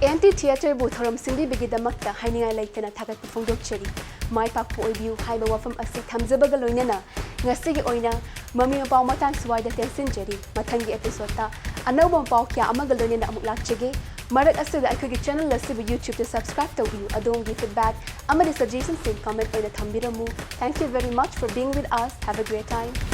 ꯑꯦꯟ ꯇꯤ ꯊꯤꯌꯦꯇꯔꯕꯨ ꯊꯧꯔꯝ ꯁꯤꯟꯕꯤꯕꯒꯤꯗꯃꯛꯇ ꯍꯥꯏꯅꯤꯡꯉꯥꯏ ꯂꯩꯇꯅ ꯊꯥꯒꯠꯄ ꯐꯣꯡꯗꯣꯛꯆꯔꯤ꯫ ꯃꯥꯏ ꯄꯥꯛꯄ ꯑꯣꯏꯕꯤꯌꯨ ꯍꯥꯏꯕ ꯋꯥꯐꯝ ꯑꯁꯤ ꯊꯝꯖꯕꯒ ꯂꯣꯏꯅꯅ ꯉꯁꯤꯒꯤ ꯑꯣꯏꯅ ꯃꯃꯤ ꯃꯄꯥꯎ ꯃꯇꯥꯡ ꯁ꯭ꯋꯥꯏꯗ ꯇꯦꯟꯁꯤꯟꯖꯔꯤ꯫ ꯃꯊꯪꯒꯤ episode ꯇ ꯑꯅꯧꯕ ꯃꯄꯥꯎ ꯀꯌꯥ ꯑꯃꯒ ꯂꯣꯏꯅꯅ ꯑꯃꯨꯛ ꯂꯥꯛꯆꯒꯦ꯫ ꯃꯔꯛ ꯑꯁꯤꯗ ꯑꯩꯈꯣꯏꯒꯤ channel ꯑꯁꯤꯕꯨ YouTube ꯇ subscribe ꯇꯧꯕꯤꯌꯨ꯫ ꯑꯗꯣꯝꯒꯤ feedback ꯑꯃꯗꯤ suggestion ꯁꯤꯡ comment ꯑꯣꯏꯅ ꯊꯝꯕꯤꯔꯝꯃꯨ꯫ Thank you very much for being with us. Have a great time.